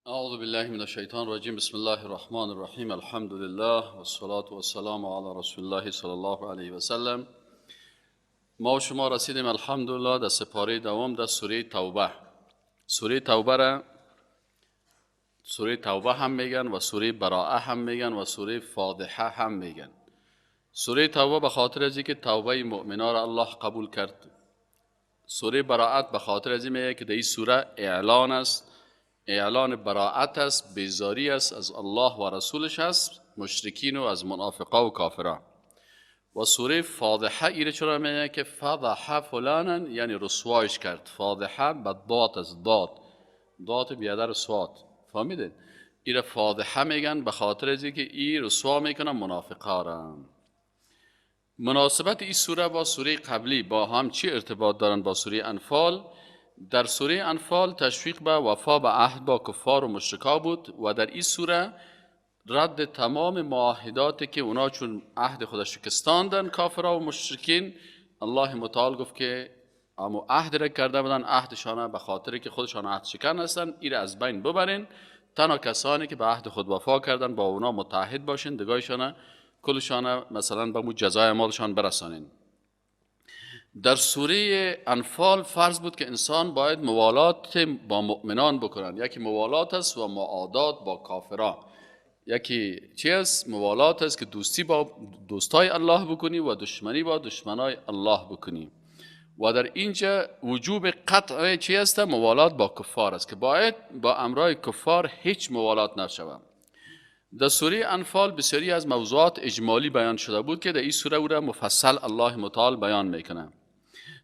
اعوذ بالله من الشیطان الرجیم. بسم الله الرحمن الرحیم. الحمد لله والصلاة والسلام علی رسول الله صلی الله علیه و سلم. ما و شما رسیدیم الحمدلله در سپاره دوم در سوره توبه. سوره توبه را سوره توبه هم میگن و سوره براءه هم میگن و سوره فاضحه هم میگن. سوره توبه به خاطر از اینکه توبه مؤمنا را الله قبول کرد. سوره براءت به خاطر از این میگه که در این سوره اعلان است، اعلان براءت است، بیزاری است از الله و رسولش است، مشرکین و از منافقا و کافران. و سوره فاضحه ایره چرا میگه که فضح فلانا، یعنی رسوایش کرد. فاضحه به ضاد است، ضاد ضاد بیادر سواد، فهمیدید؟ ایره فاضحه میگن به خاطر از اینکه ای رسوا میکنن منافقا را. مناسبت این سوره با سوره قبلی با هم چی ارتباط دارن؟ با سوره انفال. در سوره انفال تشویق به وفا به عهد با کفار و مشرکا بود و در این سوره رد تمام معاهدات که اونا چون عهد خود شکستاندن کافرها و مشرکین، الله متعال گفت که امو عهد را کرده بودن، عهدشان به خاطر که خودشان عهد شکن هستن ایره از بین ببرین. تنها کسانی که به عهد خود وفا کردن با اونا متعهد باشین، دگایشان کلشان مثلا به مو جزای مالشان برسانین. در سوره انفال فرض بود که انسان باید موالات با مؤمنان بکنن. یکی موالات است و معادات با کافران. یکی چی است؟ موالات است که دوستی با دوستای الله بکنی و دشمنی با دشمنای الله بکنی. و در اینجا وجوب قطع چی است؟ موالات با کفار است که باید با امرای کفار هیچ موالات نشود. در سوره انفال بسیاری از موضوعات اجمالی بیان شده بود که در این سوره او را مفصل الله متعال بیان میکنه.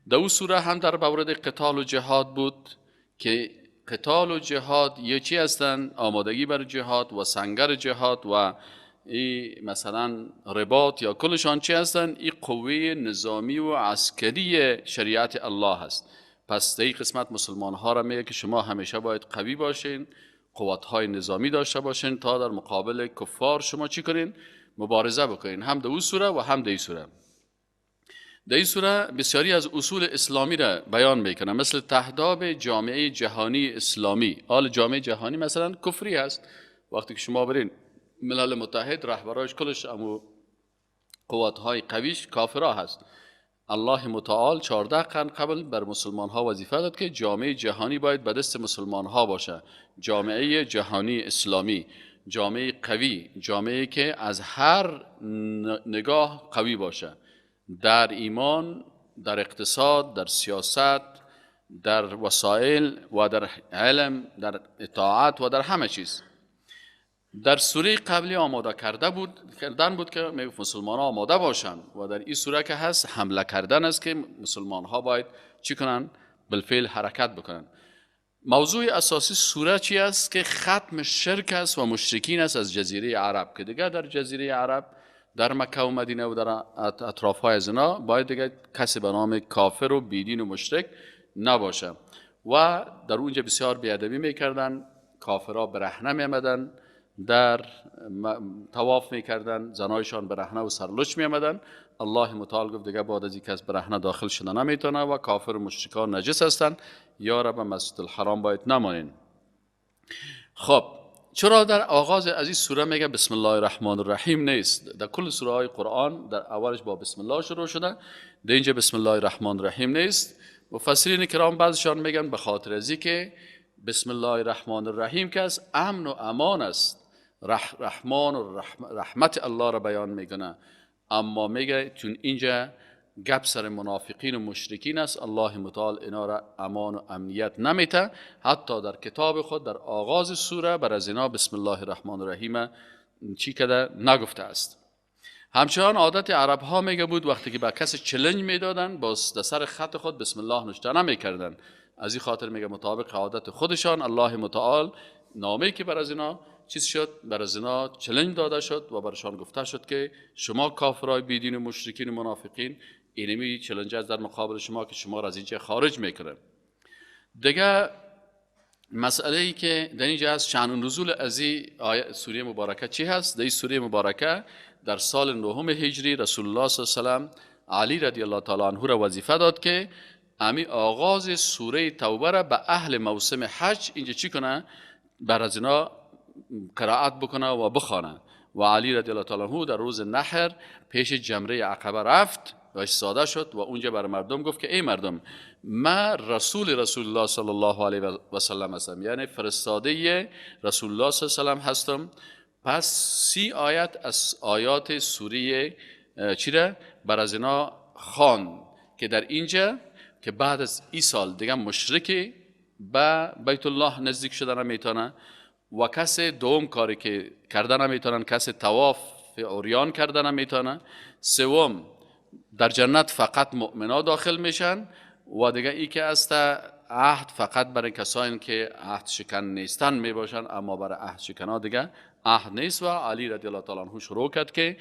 در او سوره هم در مورد قتال و جهاد بود که قتال و جهاد یه چی هستند؟ آمادگی بر جهاد و سنگر جهاد و ای مثلا رباط یا کلشان چی هستند؟ این قوه نظامی و عسکری شریعت الله هست. پس در این قسمت مسلمان ها را میگه که شما همیشه باید قوی باشین، قوت‌های نظامی داشته باشین تا در مقابل کفار شما چی کنین؟ مبارزه بکنین. هم در او سوره و هم در این سوره. در این سوره بسیاری از اصول اسلامی را بیان میکنه، مثل تهداب جامعه جهانی اسلامی. حال جامعه جهانی مثلا کفری هست. وقتی که شما برین ملل متحد، رهبرایش کلش امو قوت‌های قویش کافرها هست. الله متعال 14 قرن قبل بر مسلمان ها وظیفه داد که جامعه جهانی باید به دست مسلمان ها باشه. جامعه جهانی اسلامی، جامعه قوی، جامعه که از هر نگاه قوی باشه، در ایمان، در اقتصاد، در سیاست، در وسایل و در علم، در اطاعت و در همه چیز. در سوره قبلی آماده کرده بود کردن بود که میگفت مسلمان ها آماده باشن و در این سوره که هست حمله کردن است که مسلمان ها باید چی کنن؟ بالفعل حرکت بکنن. موضوع اساسی سوره چی است؟ که ختم شرک است و مشرکین است از جزیره عرب، که دیگه در جزیره عرب در مکه و مدینه و در اطراف های از اینا باید دیگه کسی به نام کافر و بیدین و مشرک نباشه. و در اونجا بسیار بیادبی میکردن، کافرها برهنه میامدن، در طواف میکردن، زنایشان برهنه و سرلوچ میامدن. الله متعال گفت دیگه بعد از این کس برهنه داخل شده نمیتونه و کافر و مشرکان نجس هستن، یا را به مسجد الحرام باید نمانین. خب چرا در آغاز از این سوره میگه بسم الله الرحمن الرحیم نیست؟ در کل سوره های قرآن در اولش با بسم الله شروع شده، در اینجا بسم الله الرحمن الرحیم نیست. مفسرین کرام بعضشان میگن به خاطر از که بسم الله الرحمن الرحیم که از امن و امان است، رحمان و رحمت الله را بیان میکنه، اما میگه چون اینجا گپ سر منافقین و مشرکین است، الله متعال اینا را امان و امنیت نمیته. حتی در کتاب خود در آغاز سوره بر از اینا بسم الله الرحمن الرحیم چی کده نگفته است. همچنان عادت عرب ها میگه بود وقتی که به کسی چلنج میدادن باز در سر خط خود بسم الله نوشته نمیکردن. از این خاطر میگه مطابق عادت خودشان الله متعال نامه که بر از اینا چیز شد، بر از اینا چلنج داده شد و برشان گفته شد که شما کافرای بیدین و مشرکین و منافقین، اینمی چلنج از در مقابل شما که شما را از اینجا خارج میکنه. دیگه مسئله ای که در اینجا هست، شأن نزول از این آیه سوره مبارکه چی هست؟ در این سوره مبارکه در سال 9 هجری رسول الله صلی الله علیه و سلم علی رضی الله تعالی عنه را وظیفه داد که امی آغاز سوره توبه را به اهل موسم حج اینجا چی کنه؟ بر از اینا قرائت بکنه و بخوانه. و علی رضی الله تعالی عنه در روز نحر پیش جمره عقبه رفت و ایستاده شد و اونجا بر مردم گفت که ای مردم، من رسول رسول الله صلی الله علیه و سلم هستم، یعنی فرستاده رسول الله صلی الله علیه و سلم هستم. پس 30 آیت از آیات سوره چی را بر از اینا خوان که در اینجا که بعد از ای سال دیگه مشرکی به بیت الله نزدیک شدن نمیتونه و کس دوم کاری که کردن نمیتونن، کس طواف عریان کردن نمیتونه. سوم، در جنت فقط مؤمنا داخل میشن و دیگه ای که است عهد فقط برای کسایی که عهد شکن نیستن میباشن، اما برای عهد شکنا دیگه عهد نیست. و علی رضی الله تعالی عنه شروع کرد که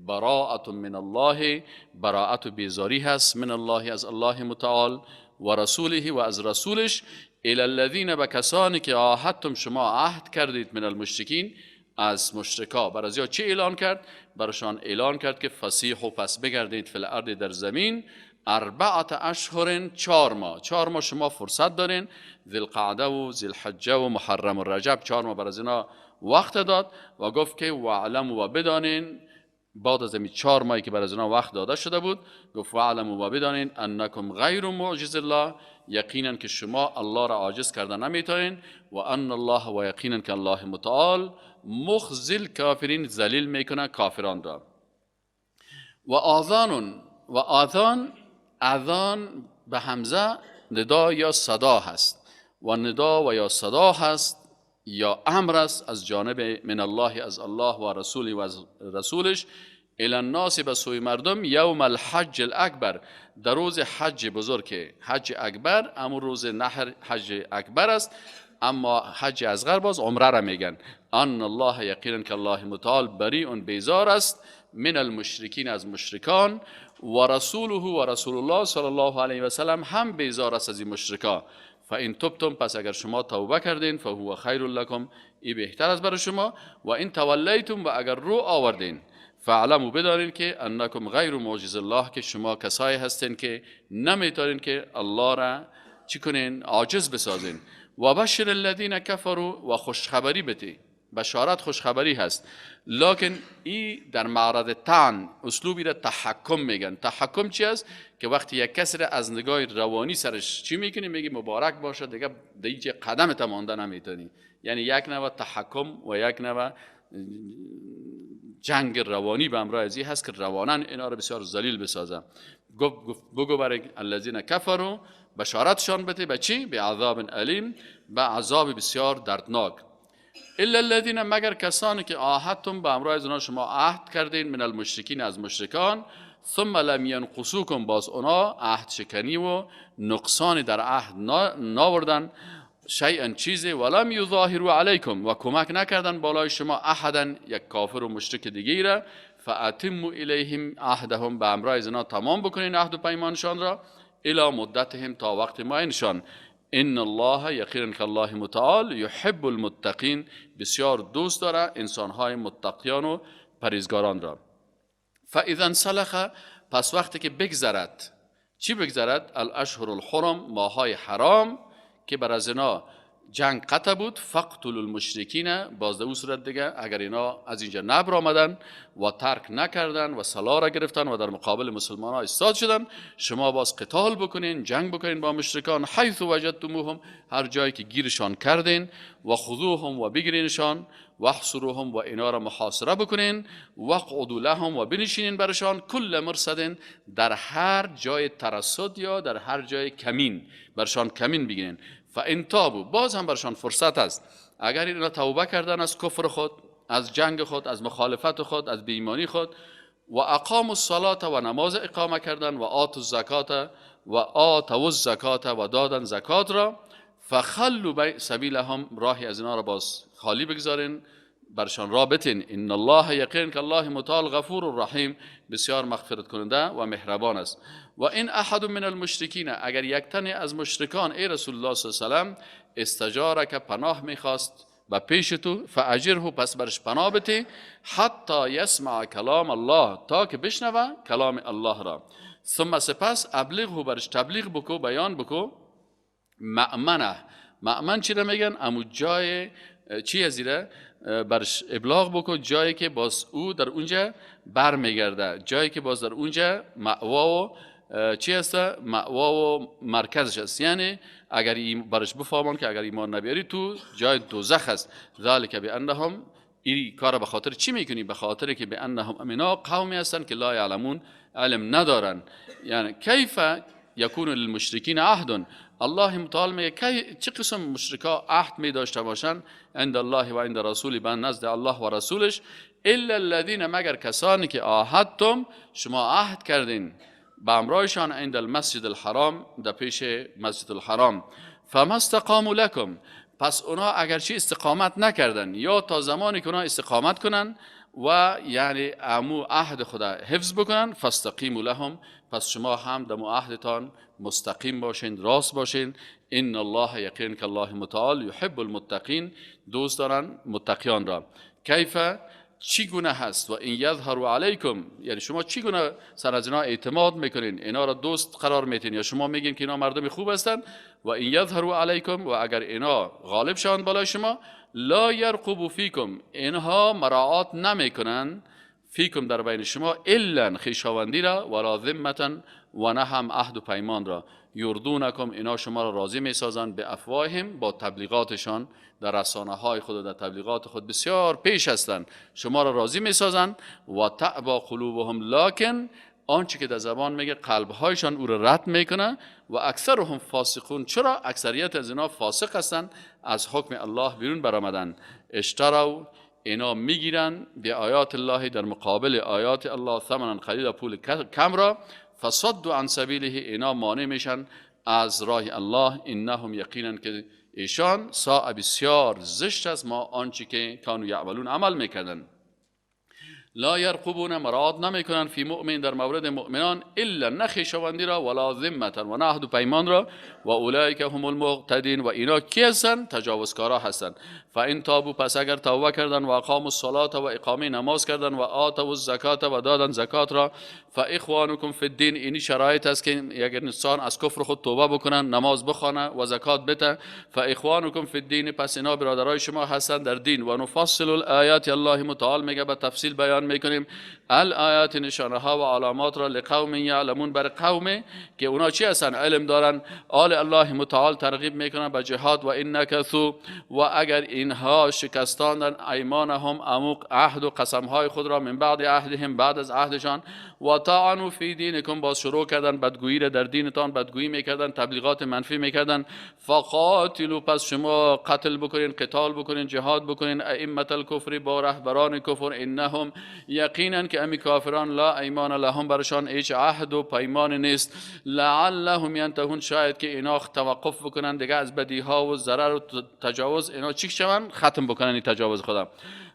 براءت من الله، براءت و بیزاری هست، من الله از الله متعال و رسوله و از رسولش، الی الذین به کسانی که عاهدتم شما عهد کردید، من المشرکین از مشرکا. بر از یا چه اعلان کرد؟ برشان اعلان کرد که فسیح و پس بگردید فی الارض در زمین، 4 اشهر، 4 ماه، 4 ماه شما فرصت دارین، ذی القعده و ذی الحجه و محرم و رجب، 4 ماه بر از اینا وقت داد و گفت که واعلم و بدانین. بعد از این 4 ماهی که بر از اینا وقت داده شده بود، گفت واعلم و بدانین انکم غیر معجز الله، یقینا که شما الله را عاجز کرده نمیتونین، و ان الله و یقینا که الله متعال مخزی الکافرین، ذلیل میکنه کافران را. و آذان، و آذان، اذان به همزه ندا یا صدا هست و ندا و یا صدا هست یا امر است از جانب من الله از الله و رسولی و از رسولش، الی الناس به سوی مردم، یوم الحج الاکبر، در روز حج بزرگ، حج اکبر اما روز نحر حج اکبر است، اما حج اصغر باز عمره را میگن. ان الله یقینا که الله متعال بریء بیزار است، من المشرکین از مشرکان، و رسوله و رسول الله صلی الله علیه و سلم هم بیزار است از این مشرکا. فان تبتم، پس اگر شما توبه کردین، فهو خیر لکم، ای بهتر است برای شما. و ان تولیتم، و اگر رو آوردین، فاعلموا بدانین که انکم غیر معجز الله، که شما کسایی هستین که نمیتونین که الله را چی کنین، عاجز بسازین. و بشر الذین کفروا، و خوشخبری بتی، بشارت خوشخبری هست، لکن ای در معرض طعن اسلوبی را تحکم میگن. تحکم چی است؟ که وقتی یک کسی را از نگاه روانی سرش چی میکنی، میگی مبارک باشه، دیگه دیگه قدم مانده نمیتونی. یعنی یک نوع تحکم و یک نوع جنگ روانی به امرای ازی هست که روانن اینا رو بسیار ذلیل بسازه. بگو برای الذین کفروا، بشارتشان بده به چی؟ به عذاب الیم، به عذاب بسیار دردناک. الا الذین، مگر کسانی که عاهدتم، به امرای از اونا شما عهد کردین، من المشرکین از مشرکان، ثم لم ینقصوکم، باز اونا عهد شکنی و نقصانی در عهد ناوردن، شیئا چیزی، ولم یظاهروا علیکم، و کمک نکردن بالای شما، احدا یک کافر و مشرک دیگه را، فاتموا الیهم عهدهم، به امرای از اونا تمام بکنین عهد و پیمانشان را، الی مدتهم، تا وقت معینشان. ان الله یقینا که الله متعال یحب المتقین، بسیار دوست داره انسانهای متقیان و پرهیزگاران را. فاذا انسلخ، پس وقتی که بگذرد، چی بگذرد؟ الاشهر الحرم، ماهای حرام که بر از اینا جنگ قطع بود، فقتلوا المشرکین، باز در اون صورت دیگه اگر اینا از اینجا نبر آمدن و ترک نکردن و سلاح را گرفتن و در مقابل مسلمان ها ایستاد شدن، شما باز قتال بکنین، جنگ بکنین با مشرکان، حیث وجدتموهم، هر جایی که گیرشان کردین، و خذوهم و بگیرینشان، و احصروهم و اینا را محاصره بکنین، و اقعدوا لهم و بنشینین برشان، کل مرصد، در هر جای ترصد یا در هر جای کمین برشان کمین بگیرین. فان تابوا، باز هم برشان فرصت است، اگر اینا توبه کردن از کفر خود، از جنگ خود، از مخالفت خود، از بی‌ایمانی خود، و اقاموا الصلاة و نماز اقامه کردن، و آتوا الزکات و آتوا الزکات و دادن زکات را، فخلوا سبیلهم، راهی از اینا را باز خالی بگذارین، برشان را بتین. ان الله یقین که الله متعال غفور الرحیم، بسیار مغفرت کننده و مهربان است. و این احد من المشرکین، اگر یک تن از مشرکان ای رسول الله صلی الله علیه و سلم استجاره که پناه میخواست به پیش تو، فاجره، پس برش پناه بتی، حتی یسمع کلام الله، تا که بشنوه کلام الله را. ثم سپس ابلغه، برش تبلیغ بکو، بیان بکو، مأمنه. مأمن چی را میگن؟ امو جای چی ازیره برش ابلاغ بکن، جایی که باز او در اونجا برمیگرده، جایی که باز در اونجا مأوا و چی هست؟ مأوا و مرکزش است. یعنی اگر برش بفهمان که اگر ایمان نبیاری تو جای دوزخ است. ذالک بانهم، این کار به خاطر چی میکنی؟ به خاطر که بانهم امینا قومی هستند که لا یعلمون، علم ندارن. یعنی کیف یکون للمشرکین عهد، الله متعال میگه چه قسم مشرکا عهد می داشته باشن عند الله و عند رسول، به نزد الله و رسولش، الا الذین، مگر کسانی که عاهدتم، شما عهد کردین به امرایشان، عند المسجد الحرام، در پیش مسجد الحرام، فما استقاموا لکم، پس اونا اگرچه استقامت نکردن یا تا زمانی که اونا استقامت کنن و یعنی امو عهد خدا حفظ بکنن، فاستقیموا لهم، پس شما هم در عهدتان مستقیم باشین، راست باشین. ان الله، یقین که الله متعال، یحب المتقین، دوست دارن متقیان را. کیف، چگونه هست؟ و این یظهروا علیکم، یعنی شما چگونه سر از اینا اعتماد میکنین، اینا را دوست قرار میتین، یا شما میگین که اینا مردم خوب هستن. و این یظهروا علیکم، و اگر اینا غالب شوند بالای شما، لا یرقبوا فیکم، اینها مراعات نمیکنن، فیکم در بین شما، الا خویشاوندی را، ولا ذمة، و نه هم عهد و پیمان را. یردونکم، اینا شما را راضی میسازند، به افواههم، با تبلیغاتشان در رسانه های خود و در تبلیغات خود بسیار پیش هستند، شما را راضی میسازند. و تعبا قلوبهم، لکن آنچه که در زبان میگه قلبهایشان او را رد میکنه. و اکثرهم فاسقون، چرا؟ اکثریت از اینا فاسق هستند، از حکم الله بیرون برآمدن. اشتروا، اینا میگیرن به آیات الله، در مقابل آیات الله، ثمنا قلیلا، پول کم را، فصدوا عن سبیله، اینا مانع میشن از راه الله. انهم، یقینا که ایشان، ساء، بسیار زشت است، ما آنچه که کانوا یعملون، عمل میکردن. لا یرقبون، مراعات نمیکنن، فی مؤمن، در مورد مؤمنان، الا، نه خویشاوندی را، ولا ذمة، و نه عهد و پیمان را. و اولئک هم المعتدین، و اینا کی هستن؟ تجاوزکارا هستن. فان تابوا، پس اگر توبه کردن، و اقاموا الصلاة، و اقامه نماز کردن، و آتوا الزکات، و دادن زکات را، فاخوانکم فی الدین، اینی شرایط است که یک انسان از کفر خود توبه بکنن، نماز بخوانه و زکات بده. فاخوانکم فی الدین، پس اینا برادرای شما هستن در دین. و نفصل الآیات، الله متعال میگه به تفصیل بیان میکنیم الآیات، نشانه ها و علامات را، لقوم یعلمون، بر قوم که اونا چی هستن؟ علم دارن. آل الله متعال ترغیب میکنن به جهاد. و ان نکثوا، و اگر اینها شکستاندن، ایمانهم، عموق عهد و قسم های خود را، من بعد عهدهم، بعد از عهدشان، و طعنوا فی دینکم، باز شروع کردن بدگویی را در دینتان، بدگویی میکردن، تبلیغات منفی میکردن، فقاتلوا، پس شما قتل بکنین، قتال بکنین، جهاد بکنین، ائمه الکفر، با رهبران کفر، انهم، یقینا که امی کافران، لا ایمان لهم، برشان هیچ عهد و پیمان نیست، لعلهم ینتهون، شاید که اینا توقف بکنن دیگه از بدی ها و ضرر و تجاوز، اینا چی شون ختم بکنن این تجاوز خودم.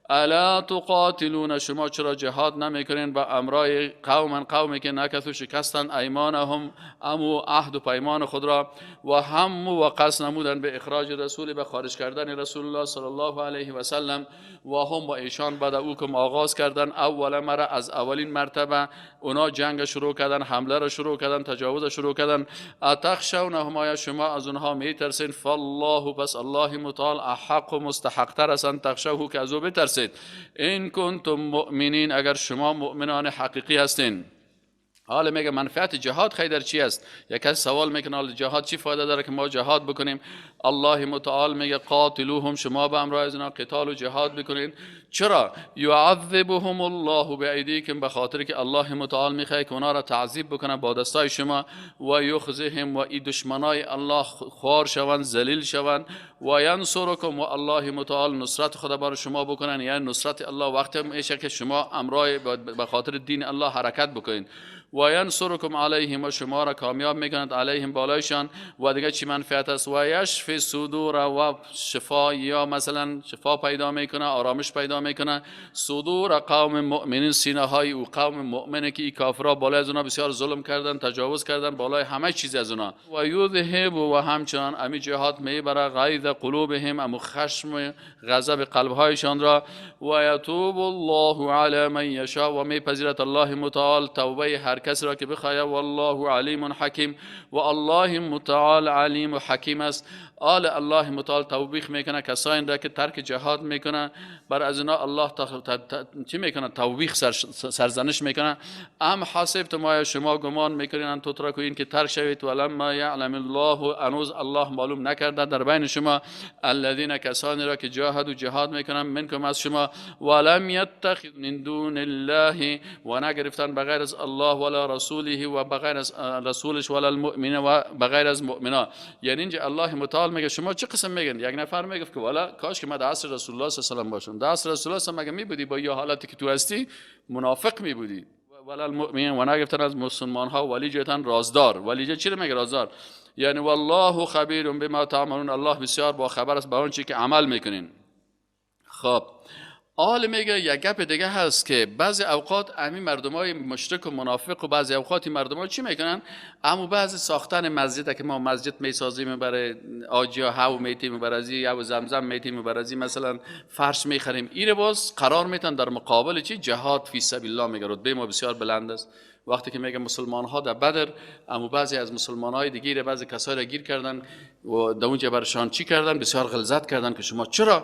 الا تقاتلون، شما چرا جهاد نمیکنین با امرای قوما، قومی که نکثوا، شکستن، ایمانهم، امو عهد و پیمان خود را، و هم و قصد نمودن به اخراج رسول، به خارج کردن رسول الله صلی الله علیه و سلم، و هم و ایشان بدعوکم، آغاز کردن، اول مره، از اولین مرتبه اونا جنگ شروع کردن، حمله را شروع کردن، تجاوز شروع کردن. اتخشونهم، آیا شما از اونها میترسین؟ فالله، پس الله متعال، احق و مستحق تر است، تخشوه، که از او بترسید، این کنتم مؤمنین، اگر شما مؤمنان حقیقی هستین. حالا میگه منفعت جهاد خیلی در چی است؟ یک کس سوال میکنه حالا جهاد چی فایده داره که ما جهاد بکنیم؟ الله متعال میگه قاتلوهم، شما به امرای از اینا قتال و جهاد بکنین. چرا؟ یعذبهم الله بایدیکم، به خاطر که الله متعال میخواد که اونا را تعذیب بکنه با دستای شما، و یخزهم، و ای دشمنای الله خوار شوند، ذلیل شوند، و ینصرکم، و الله متعال نصرت خدا بر شما بکنن. یعنی نصرت الله وقتی میشه که شما امرای به خاطر دین الله حرکت بکنین. و ینصرکم علیهم، و شما را کامیاب میکنند، علیهم، بالایشان. و دیگه چی منفعت است؟ و یشفی صدور، و شفا، یا مثلا شفا پیدا میکنه، آرامش پیدا میکنه، صدور قوم مؤمنین، سینه های او قوم مؤمنه که ای کافرا بالای از اونا بسیار ظلم کردن، تجاوز کردن بالای همه چیز از اونا. و یذهب، و همچنان امی جهاد میبره، غیظ قلوبهم، امو خشم غضب قلبهایشان را. و یتوب الله علی من یشاء، و میپذیرد الله متعال توبه هر کس را که بخواهد. والله علیم حکیم، و الله متعال علیم و حکیم است. آل الله متعال توبیخ میکنه کسایی را که ترک جهاد میکنه، بر از اینا الله چی میکنه؟ توبیخ سرزنش میکنه. ام حسبتم، آیا شما گمان میکنین ان تترکوا، این که ترک شوید، ولما یعلم الله، هنوز الله معلوم نکرده در بین شما، الذین، کسانی را که جاهدوا، جهاد میکنن، منکم، از شما، ولم یتخذ من دون الله، و نگرفتن بغیر از الله، ولا رسوله، و بغیر از رسولش، ولا المؤمنین، و بغیر از مؤمنا. یعنی اینجا الله متعال میگه شما چه قسم میگن؟ یک نفر میگه که والا کاش که من در عصر رسول الله صلی الله علیه و باشم. در عصر رسول الله صلی الله علیه و می بودی با یه حالتی که تو هستی منافق می بودی. ولا المؤمنین، و نگرفتن از مسلمان ها ولی جهتن رازدار. ولی چی میگه رازدار؟ یعنی والله خبیر بما تعملون، الله بسیار با خبر است به آنچه که عمل میکنین. خب آل میگه یک گپ دیگه هست که بعضی اوقات امی مردمای مشرک و منافق و بعضی اوقات مردمای چی میکنن؟ اما بعضی ساختن مسجد که ما مسجد میسازیم برای آجیا هاو میتیم، برای یا زمزم میتیم، برای مثلا فرش میخریم، این باز قرار میتن در مقابل چی؟ جهاد فی سبیل الله. میگه رتبه ما بسیار بلند است. وقتی که میگه مسلمان ها در بدر، اما بعضی از مسلمان های دیگه بعضی کسایی را گیر کردن و در اونجا برشان چی کردن؟ بسیار غلظت کردن که شما چرا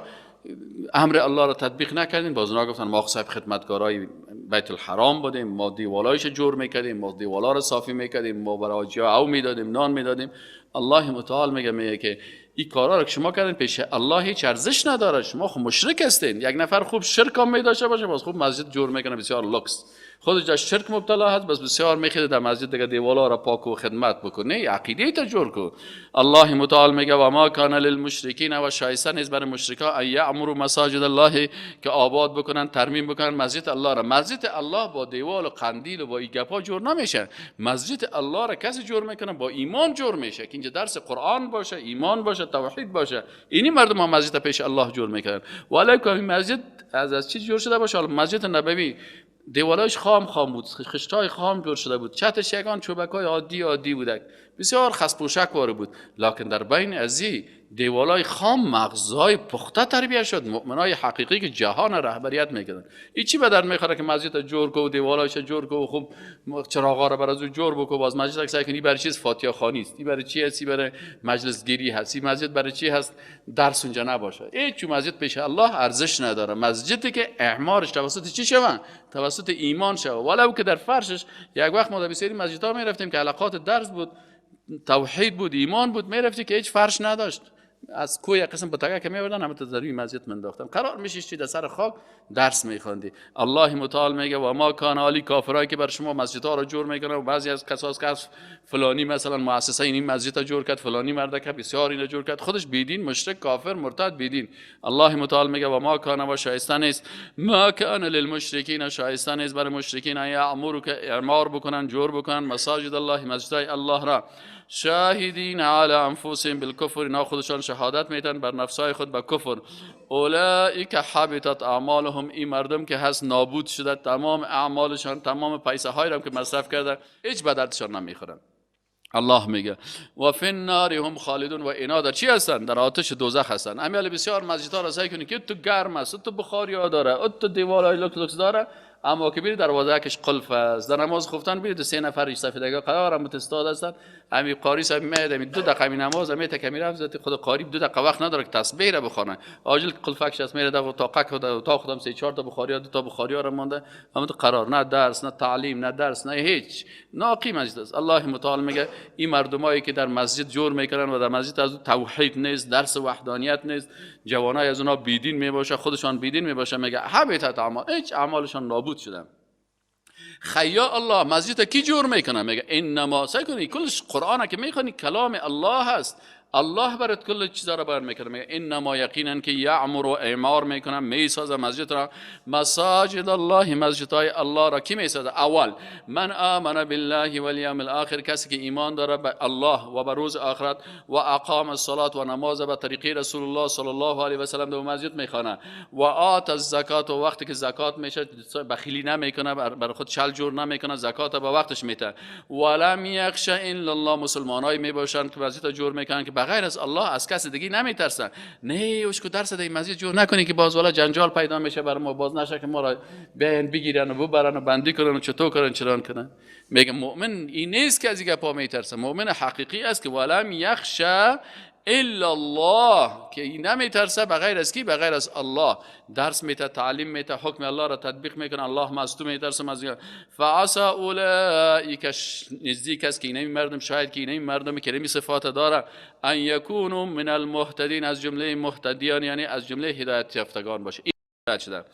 امر الله را تطبیق نکردین. باز اونا گفتن ما صاحب خدمتکارای بیت الحرام بودیم، ما دیوالایش جور میکردیم، ما دیوالا را صافی میکردیم، ما برای حاجی‌ها او میدادیم، نان میدادیم. الله متعال میگه که این کارا را که شما کردین پیش الله هیچ ارزش نداره، شما خب مشرک هستین. یک نفر خوب شرک هم میداشته باشه باز خوب مسجد جور میکنه، بسیار لوکس، خودش در شرک مبتلا هست، بس بسیار میخواد در مسجد دیگه دیوالا را پاک و خدمت بکنه، عقیده تا جور کو. الله متعال میگه و ما کان للمشرکین، و شایسته نیست برای مشرکا ان یعمروا مساجد الله، که آباد بکنن، ترمیم بکنن مسجد الله را. مسجد الله با دیوال و قندیل و با این گپا جور نمیشه. مسجد الله را کسی جور میکنه با ایمان جور میشه که اینجا درس قرآن باشه، ایمان باشه، توحید باشه. اینی مردم ها مسجد پیش الله جور میکنن. ولی این مسجد از چی جور شده باشه؟ مسجد نبوی دیوالایش خام خام بود، خشتای خام جور شده بود، چتش یگان چوبکای عادی عادی بودک، بسیار خس پوشک واره بود، لکن در بین ازی دیوالای خام مغزای پخته تربیه شد، مؤمنای حقیقی که جهان رهبریت میکردن. این چی به در میخوره که مسجد جور کو، دیوالایش جور کو، خوب چراغا رو بر از او جور بکو، باز مسجد سعی کنی برای چیز فاتحه خوانی است، این برای چی هست، برای مجلس گیری هست، این مسجد برای چی هست، درس اونجا نباشه. این چون مسجد پیش الله ارزش نداره. مسجدی که اعمارش توسط چی شوه؟ توسط ایمان شوه. ولو که در فرشش یک وقت ما در بسیاری مسجدها میرفتیم که حلقات درس بود، توحید بود، ایمان بود، میرفتی که هیچ فرش نداشت، از کوی قسم بتاگه که میوردن همه تا مسجد منداختن، قرار میشیشتی در سر خاک درس میخواندی. الله متعال میگه و ما کان علی، کافرایی که بر شما مسجدها رو جور میکنن و بعضی از کساس که فلانی مثلا مؤسسه این مسجد جور کرد، فلانی مرد که بسیار اینو جور کرد، خودش بیدین، مشرک، کافر، مرتد، بیدین. الله متعال میگه و ما کان، و شایسته نیست، ما کان للمشرکین، شایسته نیست برای مشرکین یعمروا، که اعمار بکنن، جور بکنن مساجد الله، مسجدهای الله را، شاهدین علی انفسهم بالکفر، اینا خودشان شهادت میتن بر نفسای خود به کفر. اولئک حبطت اعمالهم، این مردم که هست نابود شده تمام اعمالشان، تمام پیسه هایی را که مصرف کرده هیچ به دردشان نمیخورن. الله میگه و فی النار هم خالدون، و اینا در چی هستن؟ در آتش دوزخ هستن. امیال بسیار مسجدها را سعی کنی که تو گرم است، تو بخاری ها داره، تو دیوالای لوکس لوکس داره، اما که بری دروازه کش قلف است. در نماز خفتن برید سه نفر ریش سفیدگا قرار هم متستاد هستن، امی قاری صاحب میاد امی 2 دقیقه نماز امی تکمی رفت، خود قاری 2 دقیقه وقت نداره که تسبیح را بخونه، عاجل قلفکش است میره در اتاقک خود، اتاق خودم 3 4 تا بخاری 2 تا بخاری ها مانده، اما تو قرار نه درس، نه تعلیم، نه درس، نه هیچ، ناقی مسجد است. الله متعال میگه این مردمایی که در مسجد جور میکنن و در مسجد از توحید نیست، درس وحدانیت نیست، جوانای از اونا بیدین میباشه، خودشان بیدین میباشه، میگه حبطت اعمال، هیچ اعمالشان نابود شدن. خیا الله مسجد کی جور میکنه؟ میگه انما، سعی کنی کلش قرآنه که میخوانی کلام الله هست، الله برات کل چیزا را بیان میکنه. میگه انما، یقینا که یعمر و اعمار میکنه، میسازه مسجد را، مساجد الله، مسجدهای الله را کی میسازه؟ اول من آمن بالله والیوم الاخر، کسی که ایمان داره به الله و به روز آخرت، و اقام الصلاه و نماز به طریقه رسول الله صلی الله علیه و سلم در مسجد میخوانه، و آت الزکات، و وقتی که زکات میشه بخیلی نمیکنه، بر خود چل جور نمیکنه، زکات به وقتش میده، ولم یخش الا الله، مسلمانای میباشند که مسجد جور میکنن که بغیر از الله از کس دیگه نمیترسن. نه اوش که درس در مسجد جور نکنی که باز والا جنجال پیدا میشه بر ما، باز نشه که ما را بیان بگیرن و ببرن و بندی کنن و چطور کنن چران کنن. میگه مؤمن این نیست که از این گپا میترسه، مؤمن حقیقی است که ولم یخش الا الله، که این نمیترسه بغیر از کی؟ بغیر از الله. درس میته، تعلیم میته، حکم الله را تطبیق میکنه، الله ما از تو میترسم از فعسى اولئک، نزدیک است که این مردم، شاید که این مردم که این صفات داره، ان یکونوا من المهتدین، از جمله مهتدیان، یعنی از جمله هدایت یافتگان باشه. شده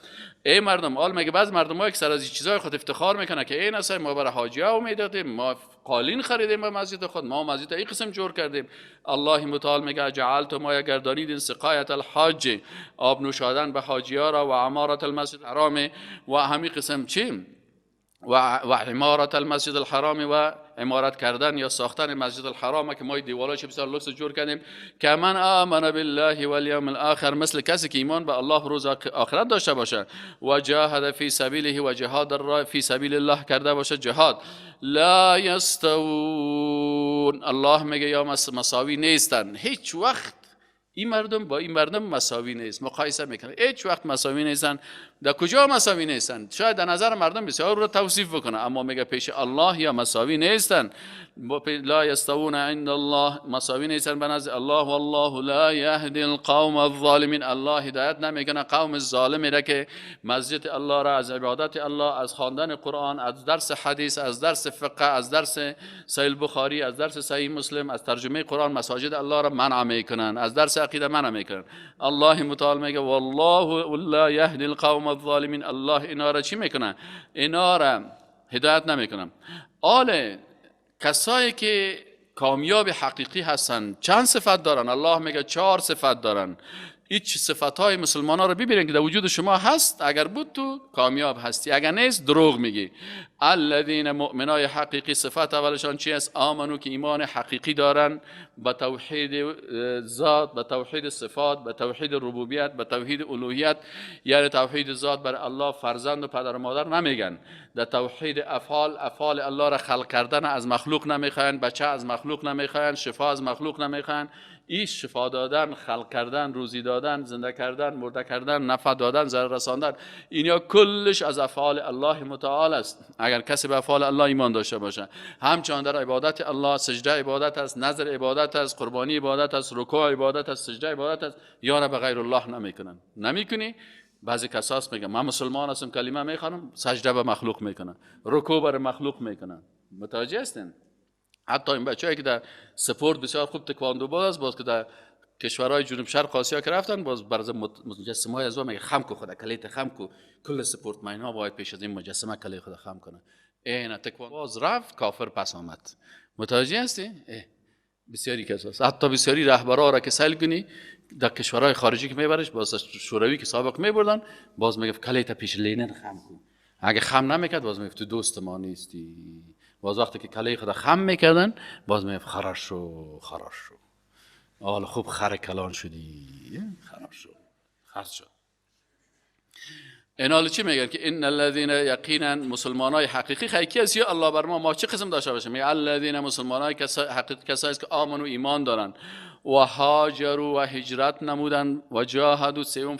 ای مردم، حال میگه بعض مردم که سر از چیزای خود افتخار میکنه که این اصلا ما برای حاجی ها میدادیم، ما قالین خریدیم به مسجد خود، ما مسجد این قسم جور کردیم. الله متعال میگه جعلت ما گردانیدین سقایت الحاج، آب نوشادن به حاجی ها را، و عمارت المسجد الحرام، و همین قسم چی و عمارت المسجد الحرام، و عمارت کردن یا ساختن مسجد الحرام که ما دیوالایش بسیار لوکس جور کردیم. که من آمن بالله والیوم الاخر، مثل کسی که ایمان به الله روز آخرت داشته باشه، و جاهد فی سبیله، و جهاد فی سبیل الله کرده باشه جهاد، لا یستوون، الله میگه یا مساوی نیستن. هیچ وقت این مردم با این مردم مساوی نیست، مقایسه میکنه، هیچ وقت مساوی نیستن. در کجا مساوی نیستن؟ شاید در نظر مردم بسیار رو توصیف بکنه، اما میگه پیش الله یا مساوی نیستن. لا یستوون عند الله، مساوی نیستن به نزد الله. والله لا یهدی القوم الظالمین، الله هدایت نمیکنه قوم ظالمی را که مسجد الله را از عبادت الله، از خواندن قرآن، از درس حدیث، از درس فقه، از درس صحیح بخاری، از درس صحیح مسلم، از ترجمه قرآن، مساجد الله را منع میکنن، از درس عقیده منع میکنن. الله متعال میگه والله لا یهدی القوم الظالمین، الله اینا را چی میکنه؟ اینا را هدایت نمیکنه. آله کسایی که کامیاب حقیقی هستن چند صفت دارن؟ الله میگه 4 صفت دارن. هیچ صفت های مسلمان ها رو ببینید که در وجود شما هست، اگر بود تو کامیاب هستی، اگر نیست دروغ میگی. الذین مؤمنای حقیقی صفت اولشان چی است؟ آمنو، که ایمان حقیقی دارن به توحید ذات، به توحید صفات، به توحید ربوبیت، به توحید الوهیت. یعنی توحید ذات بر الله فرزند و پدر و مادر نمیگن. در توحید افعال، افعال الله را خلق کردن از مخلوق نمیخواین، بچه از مخلوق نمیخواین، شفا از مخلوق نمیخواین. این شفا دادن، خلق کردن، روزی دادن، زنده کردن، مرده کردن، نفع دادن، ضرر رساندن، اینا کلش از افعال الله متعال است. اگر کسی به افعال الله ایمان داشته باشه، همچنان در عبادت الله، سجده عبادت است، نذر عبادت است، قربانی عبادت است، رکوع عبادت است، سجده عبادت است، یا به غیر الله نمیکنن. نمیکنی؟ بعضی کساس میگن من مسلمان هستم، کلمه میخوانم، سجده به مخلوق میکنن، رکوع بر مخلوق میکنن. متوجه هستین؟ حتی این بچه‌ای که در سپورت بسیار خوب تکواندو باز است، باز که در کشورهای جنوب شرق آسیا که رفتن، باز برز مجسمه‌های از میگه خم کو خدا، کلیت خم کو، کل سپورت ماینا باید پیش از این مجسمه کلی خدا خم کنه. این تکواندو باز رفت کافر پس آمد. متوجه هستی؟ بسیاری کساست، حتی بسیاری رهبرا را که سیل کنی در کشورهای خارجی که میبرش، باز شوروی که سابق میبردن، باز میگه کلیت پیش لینن خم کو. اگه خم نمیکرد باز میگفت تو دوست ما نیستی. باز وقتی که کله خدا خم میکردن، باز میگفت خراشو خراشو، حالا خوب خر کلان شدی، خراشو خر شد. اینا چی میگن؟ که ان الذين یقینا مسلمانای حقیقی خیلی از یا الله بر ما چه قسم داشته باشیم؟ میگه الذين مسلمانای حقیقی کسایی که آمنو ایمان دارن، و هاجروا و هجرت نمودن، و جاهدوا، سوم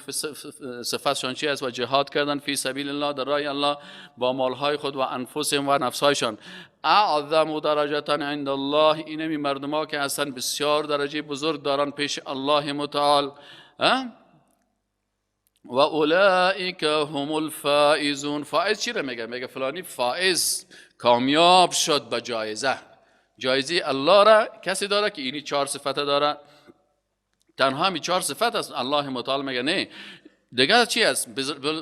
صفتشان چی است؟ و جهاد کردن فی سبیل الله، در راه الله، با مالهای خود و انفسهم و نفسهایشان. اعظم درجه عند الله، اینمی مردما که هستن بسیار درجه بزرگ دارن پیش الله متعال. و اولئک هم الفائزون. فائز چی را میگه؟ میگه فلانی فائز، کامیاب شد به جایزه. جایزه الله را کسی داره که اینی 4 صفت داره. تنها همی 4 صفت است. الله متعال میگه نه، دیگه چی است؟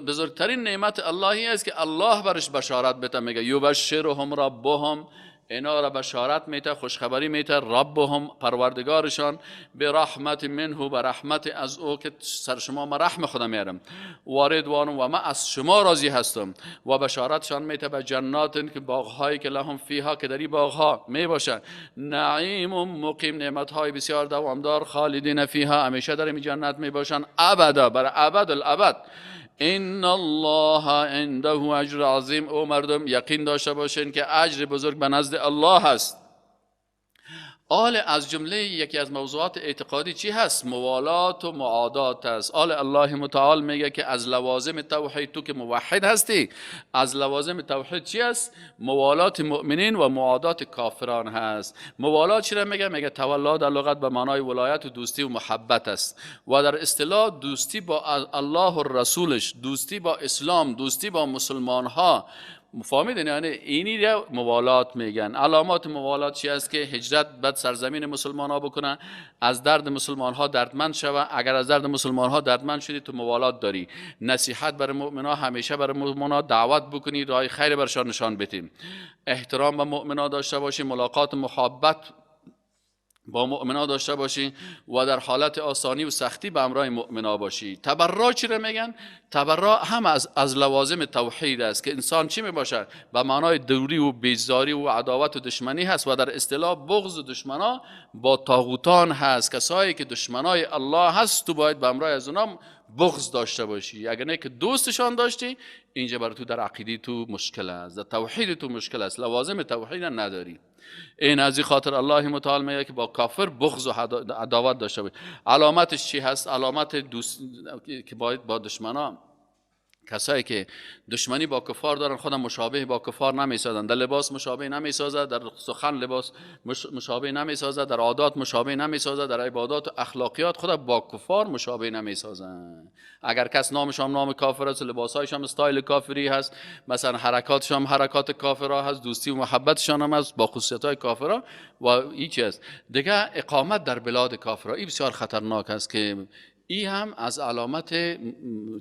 بزرگترین نعمت اللهی است که الله برش بشارت بده. میگه یبشرهم ربهم، اینا را بشارت میته، خوشخبری میته، ربهم پروردگارشان، به رحمت منه، به رحمت از او که سر شما ما رحم خدا میارم، و رضوان، و ما از شما راضی هستم. و بشارتشان میته به جنات، که باغهایی که لهم فیها، که در این باغها میباشن، نعیم مقیم، نعمتهای بسیار دوامدار، خالدین فیها، همیشه در این جنت میباشن، ابدا، بر ابد الابد. ان الله عنده اجر عظیم. او مردم یقین داشته باشین که اجر بزرگ به نزد الله هست. آل از جمله یکی از موضوعات اعتقادی چی هست؟ موالات و معادات است. آل الله متعال میگه که از لوازم توحید، تو که موحد هستی، از لوازم توحید چی است؟ موالات مؤمنین و معادات کافران هست. موالات چی را میگه؟ میگه تولا در لغت به معنای ولایت و دوستی و محبت است و در اصطلاح دوستی با الله و رسولش، دوستی با اسلام، دوستی با مسلمان ها. فهمیدین؟ یعنی اینی را موالات میگن. علامات موالات چی است؟ که هجرت بعد سرزمین مسلمان ها بکنه، از درد مسلمان ها دردمند شوه. اگر از درد مسلمان ها دردمند شدی تو موالات داری. نصیحت بر مؤمن ها، همیشه بر مؤمن ها دعوت بکنی، راه خیر برشان نشان بدیم، احترام به مؤمن ها داشته باشی، ملاقات محبت با مؤمنا داشته باشی و در حالت آسانی و سختی به همراه مؤمنا باشی. تبرا چی را میگن؟ تبرا هم از لوازم توحید است که انسان چی میباشه؟ به معنای دوری و بیزاری و عداوت و دشمنی هست و در اصطلاح بغض و دشمنا با طاغوتان هست. کسایی که دشمنای الله هست تو باید به همراه از اونا بغض داشته باشی. اگر نه که دوستشان داشتی، اینجا برای تو در عقیده تو مشکل است، در توحید تو مشکل است، لوازم توحید نداری. این از این خاطر الله متعال میگه که با کافر بغض و عداوت داشته باشی. علامتش چی هست؟ علامت دوست که باید با دشمنا، کسایی که دشمنی با کفار دارن خودم مشابه با کفار نمیسازن، در لباس مشابه نمیسازد، در سخن لباس مشابه نمیسازد، در عادات مشابه نمیسازد، در عبادات و اخلاقیات خود با کفار مشابه نمیسازن. اگر کس نامش هم نام کافر است، لباسهایش هم استایل کافری هست، مثلا حرکاتش هم حرکات کافرها هست، دوستی و محبتشان هم هست با خصوصیت‌های کافرها و هیچ است. دیگه اقامت در بلاد کافرها این بسیار خطرناک است که این هم از علامت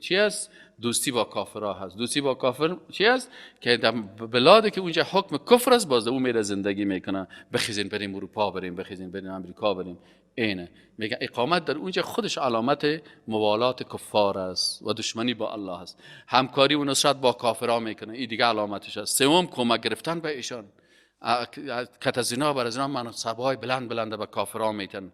چی است؟ دوستی با کافرها هست. دوستی با کافر چی است؟ که در بلادی که اونجا حکم کفر است باز او میره زندگی میکنه. بخیزین بریم اروپا بریم، بخیزین بریم امریکا بریم. اینه میگه اقامت در اونجا خودش علامت موالات کفار است و دشمنی با الله است. همکاری و نصرت با کافرها میکنه، این دیگه علامتش است. سوم کمک گرفتن به ایشان، که از اینا بر از اینا منصب‌های بلند بلند به کافرها میتن،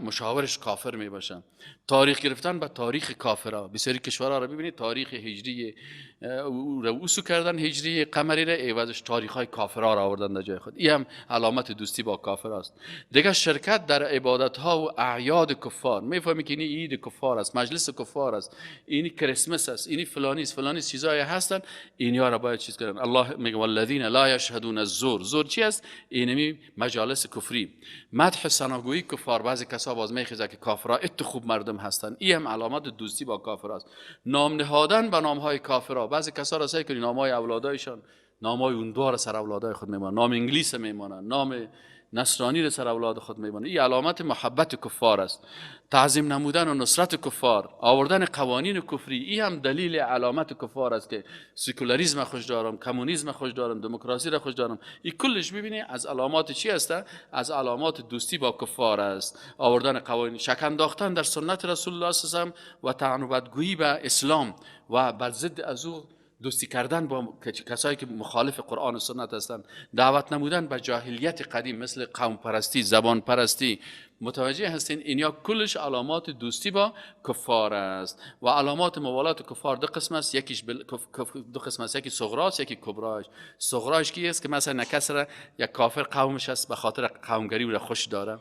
مشاورش کافر میباشن. تاریخ گرفتن به تاریخ کافرها، بسیاری کشورها را ببینید تاریخ هجری رو کردن، هجری قمری را عوضش تاریخ های کافرها را آوردن در جای خود. این هم علامت دوستی با کافر است. دیگه شرکت در عبادت ها و اعیاد کفار، میفهمی که این عید کفار است، مجلس کفار است، این کریسمس است، این فلانی است، فلانی چیزای هستن، اینها را باید چیز کردن. الله میگه والذین لا یشهدون الزور. زور چی است؟ اینمی مجالس کفری، مدح ثناگویی کفار. بعضی کسا باز میخیزه که کافرها ات خوب مردم هستن، این هم علامت دوستی با کافر است. نام نهادن به نامهای کافرها، بعضی کسا را سعی کنی نامهای اولادایشان، نامهای اون دو را سر اولادای خود میمانن، نام انگلیس میمانن، نام نصرانی را سر اولاد خود میمانن. این علامت محبت کفار است. تعظیم نمودن و نصرت کفار، آوردن قوانین کفری، این هم دلیل علامت کفار است که سکولاریسم خوش دارم، کمونیسم خوش دارم، دموکراسی را خوش دارم. این کلش میبینی از علامات چی است؟ از علامات دوستی با کفار است. آوردن قوانین، شک انداختن در سنت رسول الله صلی الله علیه و و طعن و بدگویی به اسلام و بر ضد از او دوستی کردن با کسایی که مخالف قرآن و سنت هستند، دعوت نمودن به جاهلیت قدیم مثل قوم پرستی، زبان پرستی. متوجه هستین؟ اینیا کلش علامات دوستی با کفار است. و علامات موالات کفار دو قسم است، یکیش دو قسم است، یکی صغراست، یکی کبراش. صغراش کی است؟ که مثلا نکسر یک کافر قومش است، به خاطر قومگری او را خوش داره،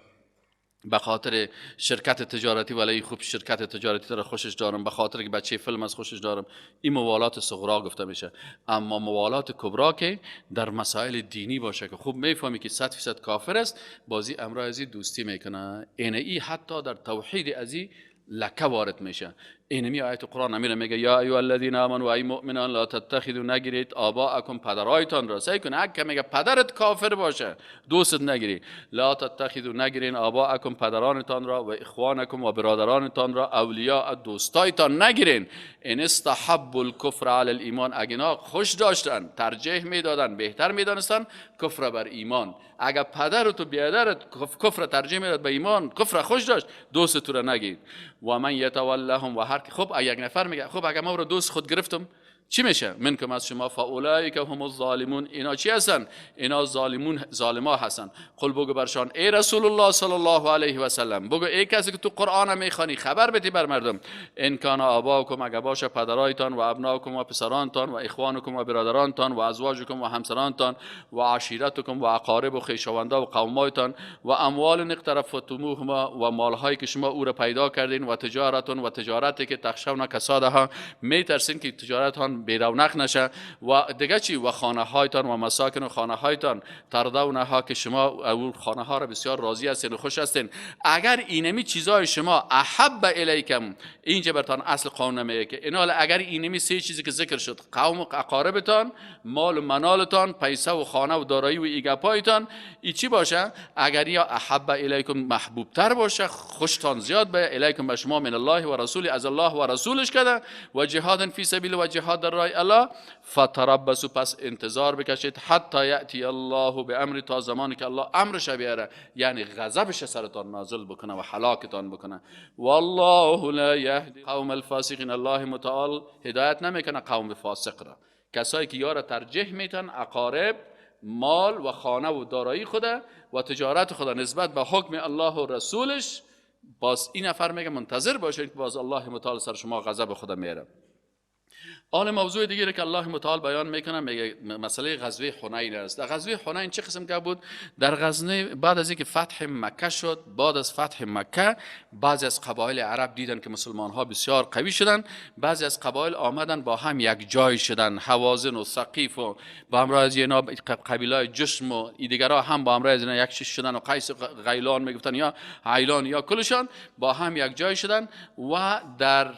به خاطر شرکت تجارتی ولی خوب شرکت تجارتی را خوشش دارم، به خاطر که بچه فیلم از خوشش دارم، این موالات صغرا گفته میشه. اما موالات کبرا که در مسائل دینی باشه که خوب میفهمی که 100% کافر است، بازی امرای ازی دوستی میکنه. اینه ای حتی در توحید ازی لکه وارد میشه. اینمی آیت قرآن امیره میگه یا ایها الذین آمنوا، ای مؤمنان، لا تتخذوا، نگیرید آباءکم، پدرایتان را. سعی کن اگه میگه پدرت کافر باشه دوست نگیری. لا تتخذوا، نگیرین آباءکم، پدرانتان را، و اخوانکم، و برادرانتان را، اولیاء، دوستایتان نگیرین. ان استحبوا الکفر علی الایمان، اگه اینا خوش داشتن، ترجیح میدادن، بهتر میدانستن کفر بر ایمان. اگه پدرت و بیادرت کفر ترجیح میداد به ایمان، کفر خوش داشت، دوست تو را نگیر. و من یتولهم، و هر خب یک نفر میگه خب اگه ما رو دوست خود گرفتم چی میشه؟ منکم از شما، فاولئک هم الظالمون، اینا چی هستن؟ اینا ظالمون، ظالما هستن. قل بگو برشان ای رسول الله صلی الله علیه و سلم، بگو ای کسی که تو قرآن میخوانی خبر بدی بر مردم، ان کان آباؤکم، اگه باشه پدرایتان و ابناؤکم و پسرانتان و اخوانکم و برادرانتان و ازواجکم و همسرانتان و عشیرتکم و اقارب و خویشاوندا و قومایتان و اموال اقترفتموها و مالهایی که شما او را پیدا کردین و تجارتون و تجارتی که تخشون کسادها، میترسین که تجارتان بی رونق نشه و دیگه چی، و خانه هایتان و مساکن و خانه هایتان تردونها که شما او خانه ها را بسیار راضی هستین و خوش هستین، اگر اینمی چیزای شما احب الیکم، اینجا برتان اصل قانون میگه که اینا اگر اینمی سه چیزی که ذکر شد، قوم و اقاربتان، مال و منالتان، پیسه و خانه و دارایی و ایگپایتان، ای چی باشه؟ اگر یا احب الیکم محبوب تر باشه، خوشتان زیاد به الیکم به شما، من الله و رسول، از الله و رسولش کده، و جهاد فی سبیل و جهاد در راه الله، فتربصوا، پس انتظار بکشید، حتی یأتی الله بامر، تا زمانی که الله امرش بیاره، یعنی غضبش سرتان نازل بکنه و هلاکتان بکنه. والله لا یهدی قوم الفاسقین، الله متعال هدایت نمیکنه قوم فاسق را، کسایی که یارا ترجیح میتن اقارب، مال و خانه و دارایی خوده و تجارت خود نسبت به حکم الله و رسولش، باز این نفر میگه منتظر باشید که باز الله متعال سر شما غضب خود میاره. آن موضوع دیگه که الله متعال بیان میکنه، میگه مسئله غزوه حنین است. در غزوه حنین چه قسم که بود؟ در غزوه بعد از اینکه فتح مکه شد، بعد از فتح مکه بعضی از قبایل عرب دیدن که مسلمان ها بسیار قوی شدن، بعضی از قبایل آمدن با هم یک جای شدن، هوازن و ثقیف و با همراه از اینا قبیله جشم و دیگرها هم با همراه از اینا یک شدن و قیس و غیلان میگفتن یا عیلان یا کلشان با هم یک جای شدن و در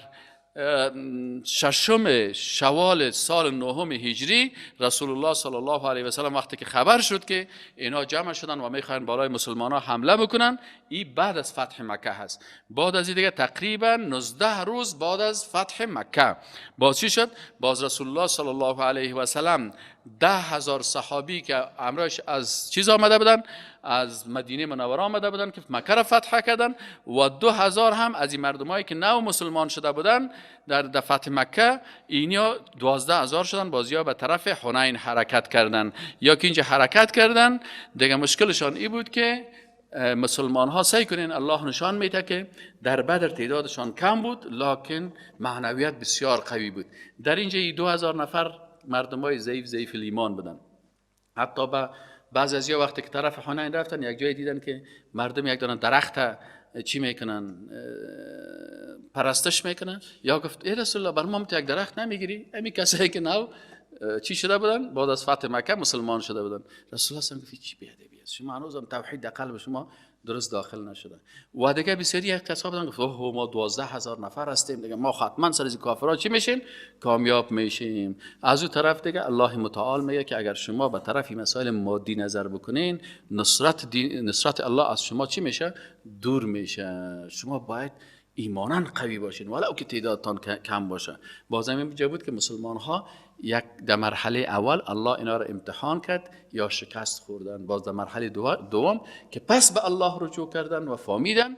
ششم شوال سال نهم هجری رسول الله صلی الله علیه و سلم وقتی که خبر شد که اینا جمع شدن و میخواین بالای مسلمان ها حمله بکنن، این بعد از فتح مکه هست. بعد از این دیگه تقریبا 19 روز بعد از فتح مکه باز چی شد؟ باز رسول الله صلی الله علیه و سلم 10,000 صحابی که امرش از چیز آمده بودن، از مدینه منوره آمده بودن که مکه را فتح کردن، و 2000 هم از این مردمایی که نو مسلمان شده بودن در فتح مکه، اینا 12,000 شدن. بازیا به طرف حنین حرکت کردن، یا که اینجا حرکت کردن دیگه مشکلشان ای بود که مسلمان ها سعی کنین، الله نشان میده که در بدر تعدادشان کم بود لکن معنویت بسیار قوی بود. در اینجا 2000 نفر مردمای ضعیف ایمان بودن. حتی به بعضی از یا وقتی که طرف حنین رفتن یک جای دیدن که مردم یک دانه درخت چی میکنن، پرستش میکنن، یا گفت ای رسول الله بر ما یک درخت نمیگیری؟ همین کسایی که نو چی شده بودن بعد از فتح مکه مسلمان شده بودن. رسول الله گفت چی بیادبی است، شما هنوزم توحید در قلب شما درست داخل نشده. و دیگه بسیاری یک کسا بودن گفت اوه ما 12,000 نفر هستیم دیگه، ما حتما سر از کافرها چی میشیم؟ کامیاب میشیم. از اون طرف دیگه الله متعال میگه که اگر شما به طرف مسائل مادی نظر بکنین، نصرت الله از شما چی میشه؟ دور میشه. شما باید ایماناً قوی باشین ولو که تعدادتان کم باشه. بازم اینجا بود که مسلمان ها یک در مرحله اول الله اینا را امتحان کرد یا شکست خوردن، باز در مرحله دوم که پس به الله رجوع کردن و فهمیدن،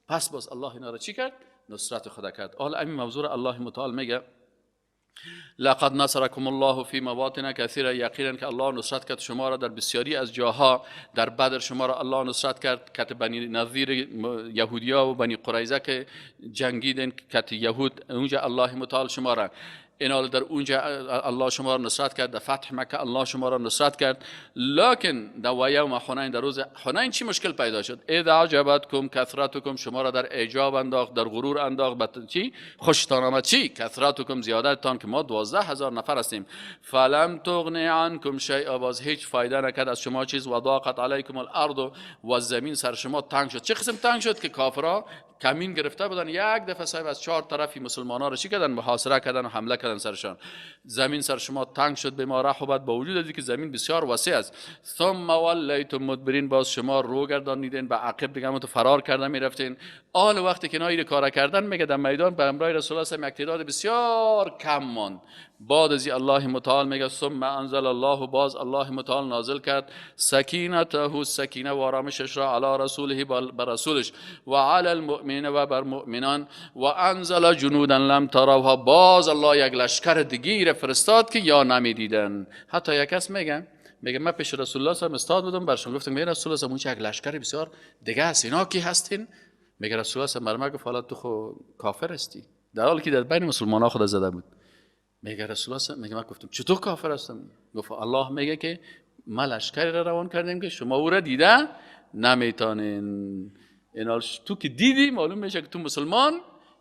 پس باز الله اینا را چی کرد؟ نصرت خدا کرد. حالا همین موضوع الله متعال میگه لقد نصرکم الله فی مواطن کثیره، یقینا که الله نصرت کرد شما را در بسیاری از جاها. در بدر شما را الله نصرت کرد، کت بنی نظیر یهودیا و بنی قریظه که جنگیدن کت یهود، اونجا الله متعال شما را اینا در اونجا الله شما را نصرت کرد. در فتح مکه الله شما را نصرت کرد. لکن در یوم حنین، در روز حنین چی مشکل پیدا شد؟ اذا عجبتکم کثرتکم، شما را در اعجاب انداخت، در غرور انداخت، به چی خوشتان آمد؟ چی کثرتکم، زیادتان، که ما 12,000 نفر هستیم. فلم تغنی عنکم شیئا، باز هیچ فایده نکرد از شما چیز. و ضاقت علیکم الارض، و زمین سر شما تنگ شد. چه قسم تنگ شد؟ که کافرها کمین گرفته بودن، یک دفعه صاحب از 4 طرفی مسلمان ها را چی کردن؟ محاصره کردن و حمله کردن سرشان. زمین سر شما تنگ شد به ما رحبت، با وجود از اینکه زمین بسیار وسیع است. ثم ولیتم مدبرین، باز شما رو گردانیدین به عقب دیگه، هم تو فرار کردن میرفتین. آل وقتی که اینا کارا کردن، میگه در میدان به همراه رسول الله یک تعداد بسیار کم ماند. بعد از الله متعال میگه ثم انزل الله، باز الله متعال نازل کرد سکینته، سکینه و آرامشش را، علی رسوله، بر رسولش، و علی المؤمنین المؤمنین و بر مؤمنان. و انزل جنودا لم تروها، باز الله یک لشکر دیگه فرستاد که یا نمیدیدن. حتی یک کس میگه من پیش رسول الله صلی الله علیه و استاد بودم، برشون گفتم میگه رسول الله اون یک لشکر بسیار دیگه است، اینا کی هستین؟ میگه رسول الله صلی الله علیه و گفت حالا تو خو کافر هستی، در حالی که در بین مسلمان ها خود زده بود. میگه رسول الله، میگه من گفتم چطور کافر هستم؟ گفت الله میگه که ما لشکری را روان کردیم که شما او را دیده نمیتونین. اینا تو که دیدی معلوم میشه که تو مسلمان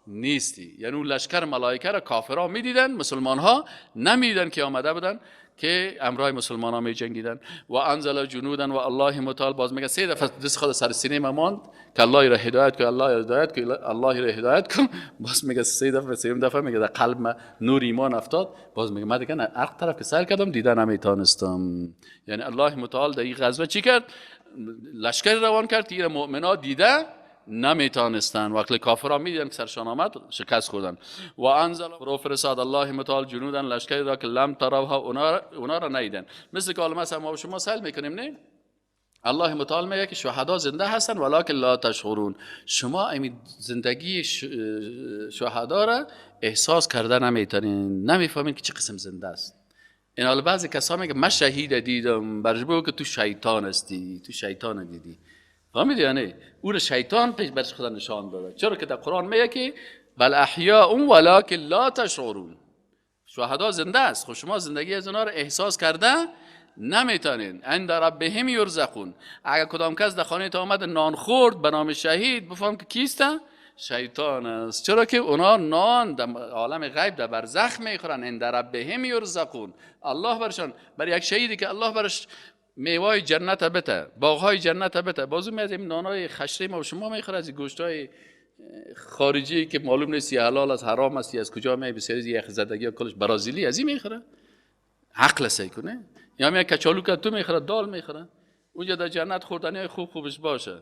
نیستی. یعنی اون لشکر ملائکه را کافرها میدیدن، مسلمان ها نمیدیدن که آمده بودن که امرای مسلمان ها می جنگیدن. و انزل جنودا و الله متعال، باز میگه سه دفعه دست خود سر سینه ما ماند که الله را هدایت کن، الله را هدایت کن، الله را هدایت کن. باز میگه سه دفعه، سوم دفعه میگه در قلب ما نور ایمان افتاد. باز میگه من دیگه هر طرف که سعی کردم دیده نمیتونستم. یعنی الله متعال در این غزوه چی کرد؟ لشکر روان کرد که مؤمنا دیده نمیتانستن، وقتی کافرها میدیدن که سرشان آمد شکست خوردن. و انزل رو فرستاد الله متعال جنودن لشکری را که لم تروها، اونا را ندیدن. مثل که حالا مثلا ما شما سأل میکنیم نه، الله متعال میگه که شهدا زنده هستن ولکن لا تشعرون، شما این زندگی شهدا را احساس کرده نمیتونین، نمیفهمین که چه قسم زنده است. این حالا بعضی کسا میگه من شهید دیدم، برش بگو که تو شیطان هستی، تو شیطان دیدی. فهمیدی؟ یعنی او رو شیطان پیش برش خدا نشان داده. چرا که در قرآن میگه که بل احیاء ولکن لا تشعرون، شهدا زنده است، خب شما زندگی از اونا رو احساس کرده نمیتونین. عند ربهم یرزقون، اگر کدام کس در خانه تا آمد نان خورد به نام شهید، بفهم که کیست؟ شیطان است. چرا که اونا نان در عالم غیب در برزخ میخورن. عند ربهم یرزقون، الله برشان، برای یک شهیدی که الله برش میوه جنت بته، باغهای جنت بته، بازو می از این نانای خشری ما و شما میخوره، از گوشتای خارجی که معلوم نیست حلال از حرام است از کجا می، بسیاری یخ زدگی کلش برازیلی از این میخوره. عقل سعی کنه یا می کچالو که تو میخوره، دال میخوره، اونجا در جنت خوردنی خوب خوبش باشه.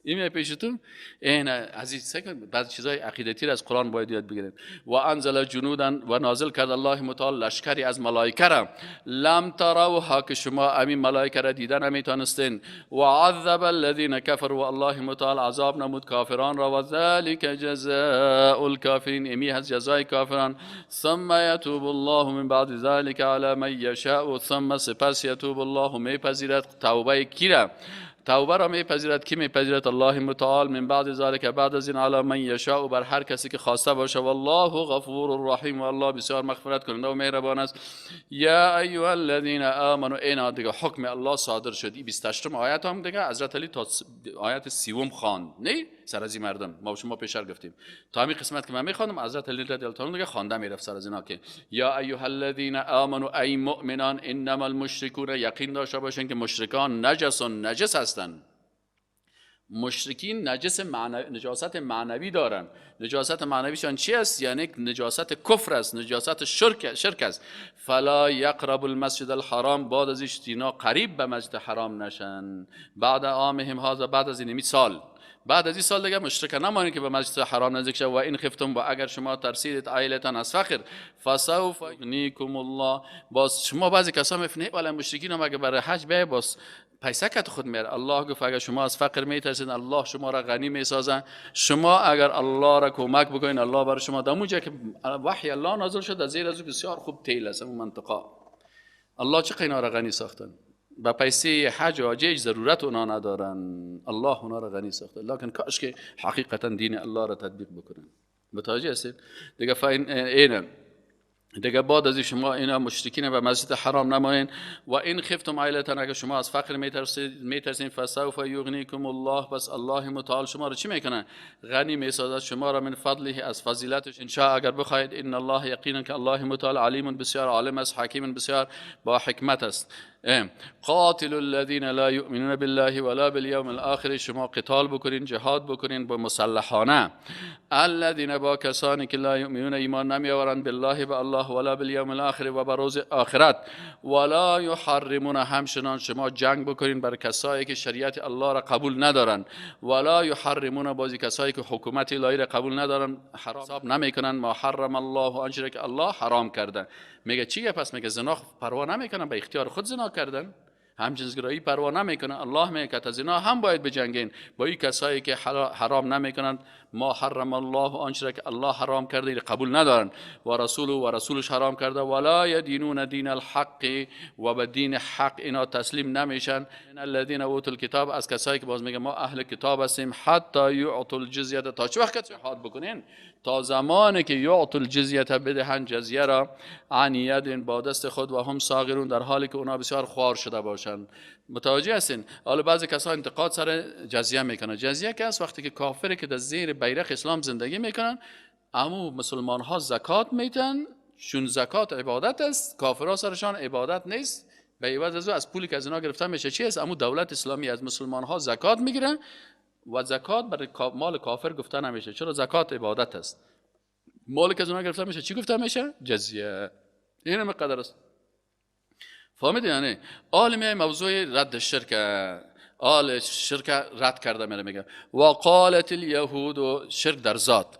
این میاد پیشتون. این عزیز سکن بعض چیزای عقیدتی را از قرآن باید یاد بگیریم. و انزل جنودا، و نازل کرد الله متعال لشکری از ملائکه را لم تروها، که شما امین ملائکه را دیده نمیتونستین. و عذب الذین کفروا، و الله متعال عذاب نمود کافران را. و ذلک جزاء الکافرین، امی هست جزای کافران. ثم یتوب الله من بعد ذلک علی من یشاء، ثم سپس یتوب الله میپذیرد توبه کی را؟ توبه را میپذیرد. کی میپذیرد؟ الله متعال. من بعد ذلک، بعد از این، علی من یشاء، بر هر کسی که خواسته باشه. والله غفور رحیم، والله بسیار مغفرت کننده و مهربان است. یا ایها الذین آمنوا، اینا دیگه حکم الله صادر شد. این 28 آیت هم دیگه حضرت علی تا آیت 30 خواند، نه سر از این مردم ما شما پیشتر گفتیم تا همین قسمت که من میخواندم حضرت علی رضی الله عنه دیگه خوانده میرفت سر از اینا که یا ایها الذین آمنوا، ای مؤمنان، انما المشرکون، یقین داشته باشین که مشرکان نجس نجس هستند. مشرکین نجس نجاست معنوی دارن. نجاست معنویشان چی است؟ یعنی نجاست کفر است، نجاست شرک است. فلا یقرب المسجد الحرام، بعد از اینا قریب به مسجد حرام نشن. بعد عامهم هذا، بعد از این سال، بعد از این سال دیگه مشرک نمانید که به مسجد حرام نزدیک شد. و این خفتم، و اگر شما ترسیدید عیلتان از فخر، فسوف یغنیکم الله. باز شما بعضی کسا میفنه ولی مشرکین هم اگه برای حج بیای باز پیسه کت خود میاره. الله گفت اگر شما از فقر میترسید الله شما را غنی میسازه. شما اگر الله را کمک بکنین الله برای شما در اونجا که وحی الله نازل شد از زیر از بسیار خوب تیل است اون منطقه، الله چه اینا را غنی ساختن. با پیسه حج و حاجی ضرورت اونا ندارن، الله اونا را غنی ساخته. لکن کاش که حقیقتا دین الله را تطبیق بکنن. متوجه هستید دیگه؟ فاین اینه دیگه بعد از شما اینا مشرکین به مسجد حرام نماین. و این خفتم عیلتن، اگر شما از فقر میترسید، فسوف یغنیکم الله، پس الله متعال شما را چی میکنه؟ غنی میسازد شما را، من فضله، از فضیلتش، ان شاء اگر بخواید. ان الله، یقینا که الله متعال علیم بسیار عالم است، حکیم بسیار با حکمت است. قاتل الذین لا یؤمنون بالله ولا بالیوم الاخر، شما قتال بکنین، جهاد بکنین با مسلحانه. الذین، با کسانی که لا یؤمنون، ایمان نمیآورند، بالله، به الله، ولا بالیوم الاخر، و بر روز آخرت. ولا یحرمون، همچنان شما جنگ بکنین بر کسایی که شریعت الله را قبول ندارن. ولا یحرمون، بازی کسایی که حکومت الهی را قبول ندارن، حرام حساب نمیکنن ما حرم الله، آنچه که الله حرام کرده. میگه چیه پس؟ میگه زنا پروا نمیکنن، به اختیار خود زنا کردن. همجنسگرایی پروا نمیکنه. الله میگه از اینا هم باید بجنگین، با این کسایی که حرام نمیکنند ما حرم الله، آنچه را که الله حرام کرده قبول ندارن، و رسول و رسولش حرام کرده، ولا یدینون دین الحق، و به دین حق اینا تسلیم نمیشن. الذین اوتوا الکتاب، از کسایی که باز میگه ما اهل کتاب هستیم، حتی یعطوا الجزیه، تا چه وقت جهاد بکنین؟ تا زمانی که یعطوا الجزیه، بدهن جزیه را، عن ید، با دست خود، و هم صاغرون، در حالی که اونا بسیار خوار شده باشند. متوجه هستین؟ حالا بعضی کسا انتقاد سر جزیه میکنن. جزیه که است وقتی که کافری که در زیر بیرق اسلام زندگی میکنن، اما مسلمان ها زکات میتن، چون زکات عبادت است، کافرها سرشان عبادت نیست، به عوض از از پولی که از اینا گرفته میشه چی است؟ اما دولت اسلامی از مسلمان ها زکات میگیرن و زکات برای مال کافر گفته نمیشه. چرا؟ زکات عبادت است. مال که از اینا گرفته میشه چی گفته میشه؟ جزیه. این مقدار است. فهمیدین؟ یعنی عالم موضوع رد شرک، آل شرک رد کرده میره، میگه و قالت الیهود، شرک در ذات.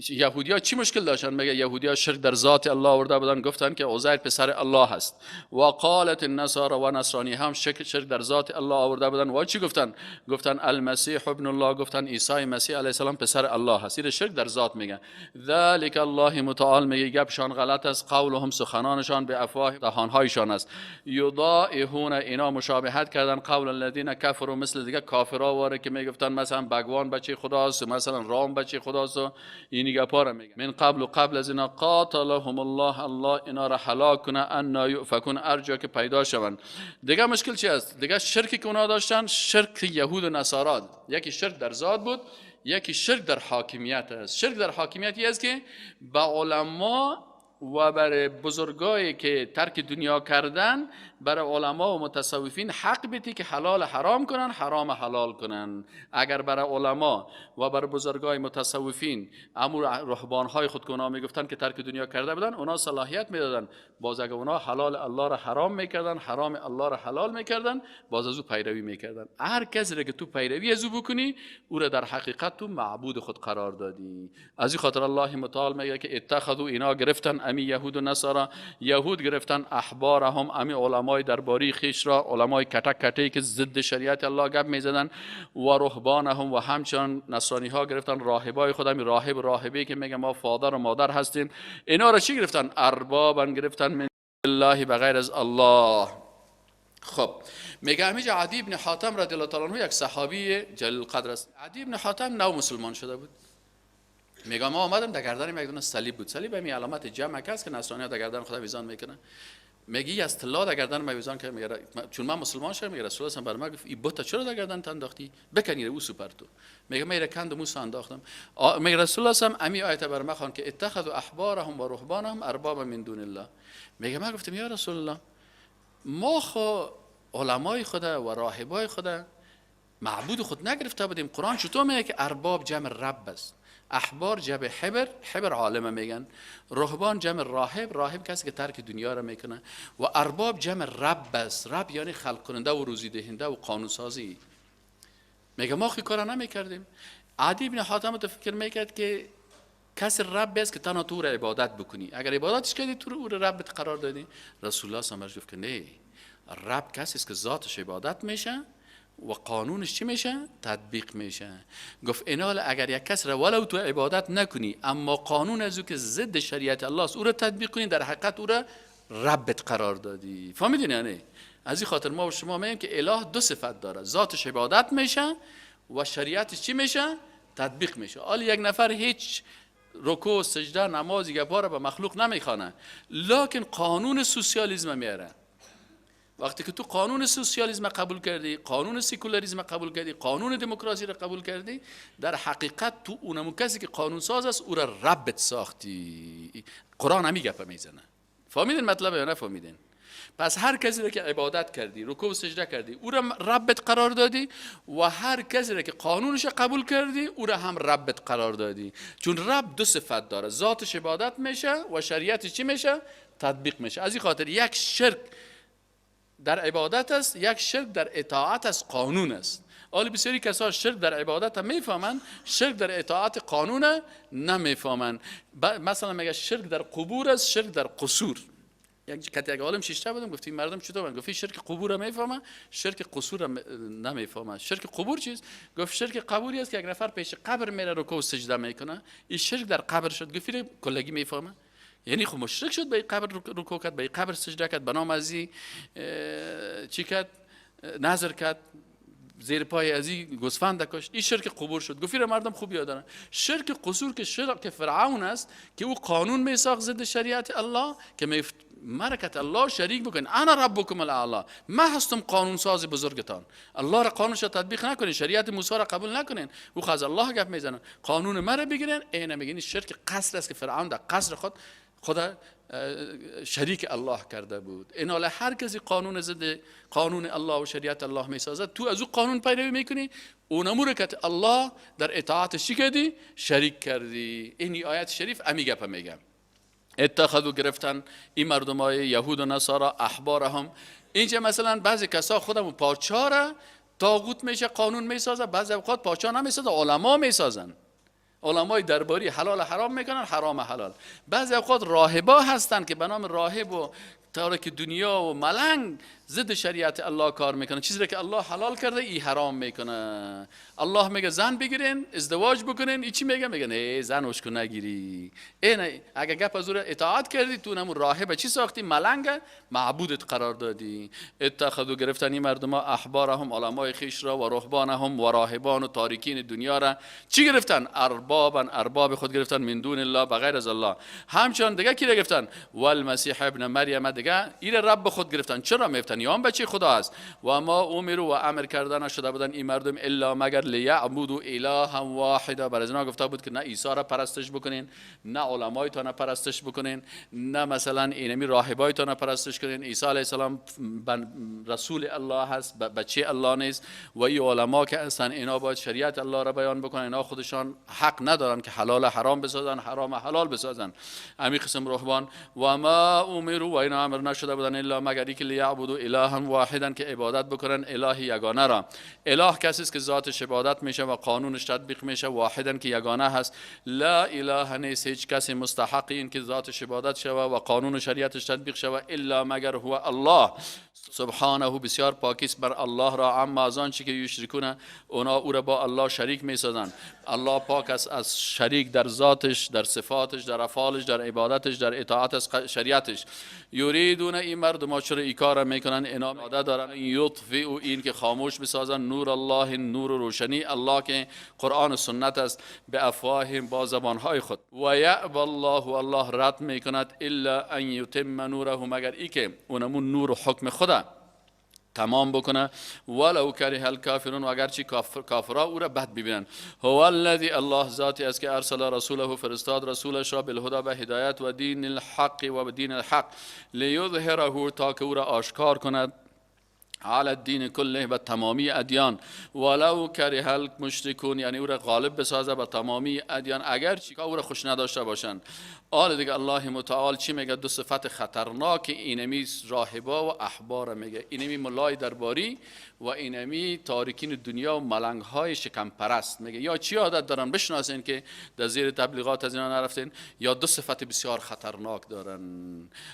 یهودیا چی مشکل داشتن؟ میگه یهودیا شرک در ذات الله آورده بودن، گفتن که عزیر پسر الله هست. و قالت النصارى، و نصرانی هم شرک در ذات الله آورده بودن، و چی گفتن؟ گفتن المسیح ابن الله، گفتن عیسی مسیح علیه السلام پسر الله هست. این شرک در ذات میگه. ذلک الله متعال میگه گپشان غلط است، قولهم سخنانشان به افواه دهانهایشان است. یضائحون، اینا مشابهت کردن قول الذین کفروا، مثل دیگه کافرا واره که میگفتن مثلا بگوان بچه خداست، مثلا رام بچه خداست، این گپا میگه. من قبل و قبل از اینا قاتلهم الله، الله اینا را هلاک کنه، انا یؤفکون، ارجا که پیدا شوند. دیگه مشکل چی است؟ دیگه شرکی که اونا داشتن شرک یهود و نصارا، یکی شرک در ذات بود، یکی شرک در حاکمیت است. شرک در حاکمیت است که با علما و برای بزرگایی که ترک دنیا کردن، برای علما و متصوفین حق بیتی که حلال حرام کنن، حرام حلال کنن. اگر برای علما و برای بزرگای متصوفین امور رهبانهای خود که اونا میگفتن که ترک دنیا کرده بودن، اونا صلاحیت میدادن، باز اگر اونا حلال الله را حرام میکردن، حرام الله را حلال میکردن، باز از او پیروی میکردن. هر کسی را که تو پیروی از او بکنی، او را در حقیقت تو معبود خود قرار دادی. از این خاطر الله متعال میگه که اتخذوا، اینا گرفتن، امی یهود و نصارا، یهود گرفتن احبارهم، امی علمای درباری خیش را، علمای کتک کتی که ضد شریعت الله گپ میزدن، و رهبانهم، و همچنان نصرانی ها گرفتن راهبای خود، امی راهب راهبی که میگه ما فادر و مادر هستیم، اینا را چی گرفتن؟ اربابن گرفتن من الله، بغیر از الله. خب میگه همیشه عدی بن حاتم رضی الله تعالی عنه یک صحابی جلیل القدر است. عدی بن حاتم نو مسلمان شده بود. میگه ما آمدم در گردن یک دونه صلیب بود. صلیب همین علامت جمع است که نصرانی ها در گردن خود آویزان میکنن. میگه از طلا در گردن من آویزان کرد. میگه چون من مسلمان شدم، میگه رسول الله بر من گفت این بت چرا در گردن انداختی؟ بکنی او سوپر تو. میگه من کند موسی انداختم. میگه رسول الله صلی امی آیت بر من خوان که اتخذوا احبارهم و رهبانهم اربابا من دون الله. میگه من گفتم یا رسول الله، ما خو علمای خدا و راهبای خدا معبود خود نگرفته بودیم. قرآن چطور میگه که ارباب جمع رب است، احبار جمع حبر، حبر عالمه میگن، رهبان جمع راهب، راهب کسی که ترک دنیا را میکنه، و ارباب جمع رب است. رب یعنی خلق کننده و روزی دهنده و قانون سازی. میگه ما خی کارا نمیکردیم. عدی بن حاتم تو فکر میکرد که کسی رب است که تنها تو را عبادت بکنی، اگر عبادتش کردی تو رو رب قرار دادی. رسول الله صلی الله علیه و گفت که نه، رب کسی است که ذاتش عبادت میشه و قانونش چی میشه؟ تطبیق میشه. گفت اینال اگر یک کس را ولو تو عبادت نکنی، اما قانون از او که ضد شریعت الله است او را تطبیق کنی، در حقیقت او را ربت قرار دادی. فهمیدین؟ یعنی از این خاطر ما و شما میگیم که اله دو صفت داره، ذاتش عبادت میشه و شریعتش چی میشه؟ تطبیق میشه. حالا یک نفر هیچ رکوع، سجده، نماز گپا را به مخلوق نمیخوانه، لکن قانون سوسیالیسم میاره. وقتی که تو قانون سوسیالیسم قبول کردی، قانون سکولاریسم قبول کردی، قانون دموکراسی را قبول کردی، در حقیقت تو اونمو کسی که قانون ساز است او را ربت ساختی. قرآن همی گپه میزنه. فهمیدین مطلب یا نفهمیدین؟ پس هر کسی را که عبادت کردی، رکوع و سجده کردی، او را ربت قرار دادی، و هر کسی را که قانونش قبول کردی، او را هم ربت قرار دادی. چون رب دو صفت داره، ذاتش عبادت میشه و شریعتش چی میشه؟ تطبیق میشه. از این خاطر یک شرک در عبادت است، یک شرک در اطاعت از قانون است. حالا بسیاری کسا شرک در عبادت هم میفهمند، شرک در اطاعت قانون نمیفهمند. مثلا میگه شرک در قبور است، شرک در قصور. یک کتی یک عالم شیشته بودم، گفتیم مردم چطور؟ گفت شرک قبور میفهمه، شرک قصور نمیفهمه. شرک قبور چیست؟ گفت شرک قبوری است که یک نفر پیش قبر میره رکوع و سجده میکنه، این شرک در قبر شد. گفت کلگی میفهمه، یعنی خب مشرک شد، به قبر رکوع کرد، به قبر سجده کرد، به نام ازی چی کرد، نظر کرد، زیر پای ازی گوسفند کشت، این شرک قبور شد. گفت مردم خوب یاد دارن. شرک قصور که شرک فرعون است که او قانون میساخت ضد شریعت الله، که میفت مرکت الله شریک بکن، انا ربکم الاعلی، من هستم قانون ساز بزرگتان، الله را قانونش را تطبیق نکنین، شریعت موسی را قبول نکنین، او از الله گپ میزنن، قانون مرا بگیرن. اینا میگن شرک قصر است که فرعون در قصر خود خدا شریک الله کرده بود. این حالا هر کسی قانون ضد قانون الله و شریعت الله میسازد، تو از او قانون پیروی میکنی، اونمو رو که الله در اطاعتش چی کردی؟ شریک کردی. این آیت شریف امی گپ میگم. اتخذوا گرفتن این مردم های یهود و نصارا احبارهم. اینجا مثلا بعضی کسا خودمون پاچا را طاغوت میشه، قانون میسازه، بعضی اوقات پاچا نمیسازه، علما میسازن، علمای درباری حلال حرام میکنن، حرام حلال. بعضی اوقات راهبا هستن که به نام راهب و تارک دنیا و ملنگ ضد شریعت الله کار میکنه، چیزی که الله حلال کرده ای حرام میکنه. الله میگه زن بگیرین، ازدواج بکنین، ای چی میگه؟ میگه نه زن اوشکو نگیری. ای نه، اگه گپ از او اطاعت کردی تو نمون راهب چی ساختی؟ ملنگ معبودت قرار دادی. اتخذوا گرفتن این مردم ها احبارهم علمای خیش را و رهبانهم و راهبان و تاریکین دنیا را چی گرفتن؟ اربابن، ارباب خود گرفتن، من دون الله بغیر از الله. همچنان دیگه کی گرفتن؟ والمسیح ابن مریم، دیگه این رب خود گرفتن. چرا میفتن؟ یا بچه خدا است. و ما امروا و امر کرده نشده بودن این مردم الا مگر لیعبدوا الها واحدا. بر از اینا گفته بود که نه عیسی را پرستش بکنین، نه علمایتان پرستش بکنین، نه مثلا اینمی راهبایتان پرستش کنین. عیسی علیه السلام رسول الله هست، بچه الله نیست. و این علما که هستن اینا باید شریعت الله را بیان بکنن، اینا خودشان حق ندارن که حلال حرام بسازن، حرام حلال بسازن. امی قسم رهبان. و ما امروا و اینا امر نشده بودن الا مگر که لیعبدوا الها واحدا، که عبادت بکنن اله یگانه را. اله کسی است که ذاتش عبادت میشه و قانونش تطبیق میشه، واحدا که یگانه هست. لا اله نیست هیچ کسی مستحق این که ذاتش عبادت شوه و قانون شریعتش تطبیق شوه الا مگر هو الله. سبحانه بسیار پاکیست بر الله را عما از آنچه که یشرکون، اونا او را با الله شریک میسازن. الله پاک است از شریک در ذاتش، در صفاتش، در افعالش، در عبادتش، در اطاعت از شریعتش. یریدون این مردم ها چرا ای کار میکنن؟ اینا عادت دارن یطفئوا، این که خاموش بسازن نور الله، نور و روشنی الله که قرآن و سنت است، به افواههم با زبانهای خود. و یأبی الله، الله رد میکند الا ان یتم نوره، مگر ای که اونمون نور و حکم خدا تمام بکنه. ولو کره الکافرون، و اگرچه کافرا او را بد ببینن. هو الذی، الله ذاتی است که ارسل رسوله، فرستاد رسولش را بالهدی به هدایت و دین الحق و به دین الحق، لیظهره، تا که او را آشکار کند علی الدین کله، به تمامی ادیان. ولو کره المشرکون، یعنی او را غالب بسازه به تمامی ادیان اگرچه او را خوش نداشته باشند. آل دیگه الله متعال چی میگه؟ دو صفت خطرناک اینمی راهبا و احبار میگه، اینمی ملای درباری و اینمی تارکین دنیا و ملنگ های شکم پرست میگه. یا چی عادت دارن بشناسین که در زیر تبلیغات از اینا نرفتین، یا دو صفت بسیار خطرناک دارن.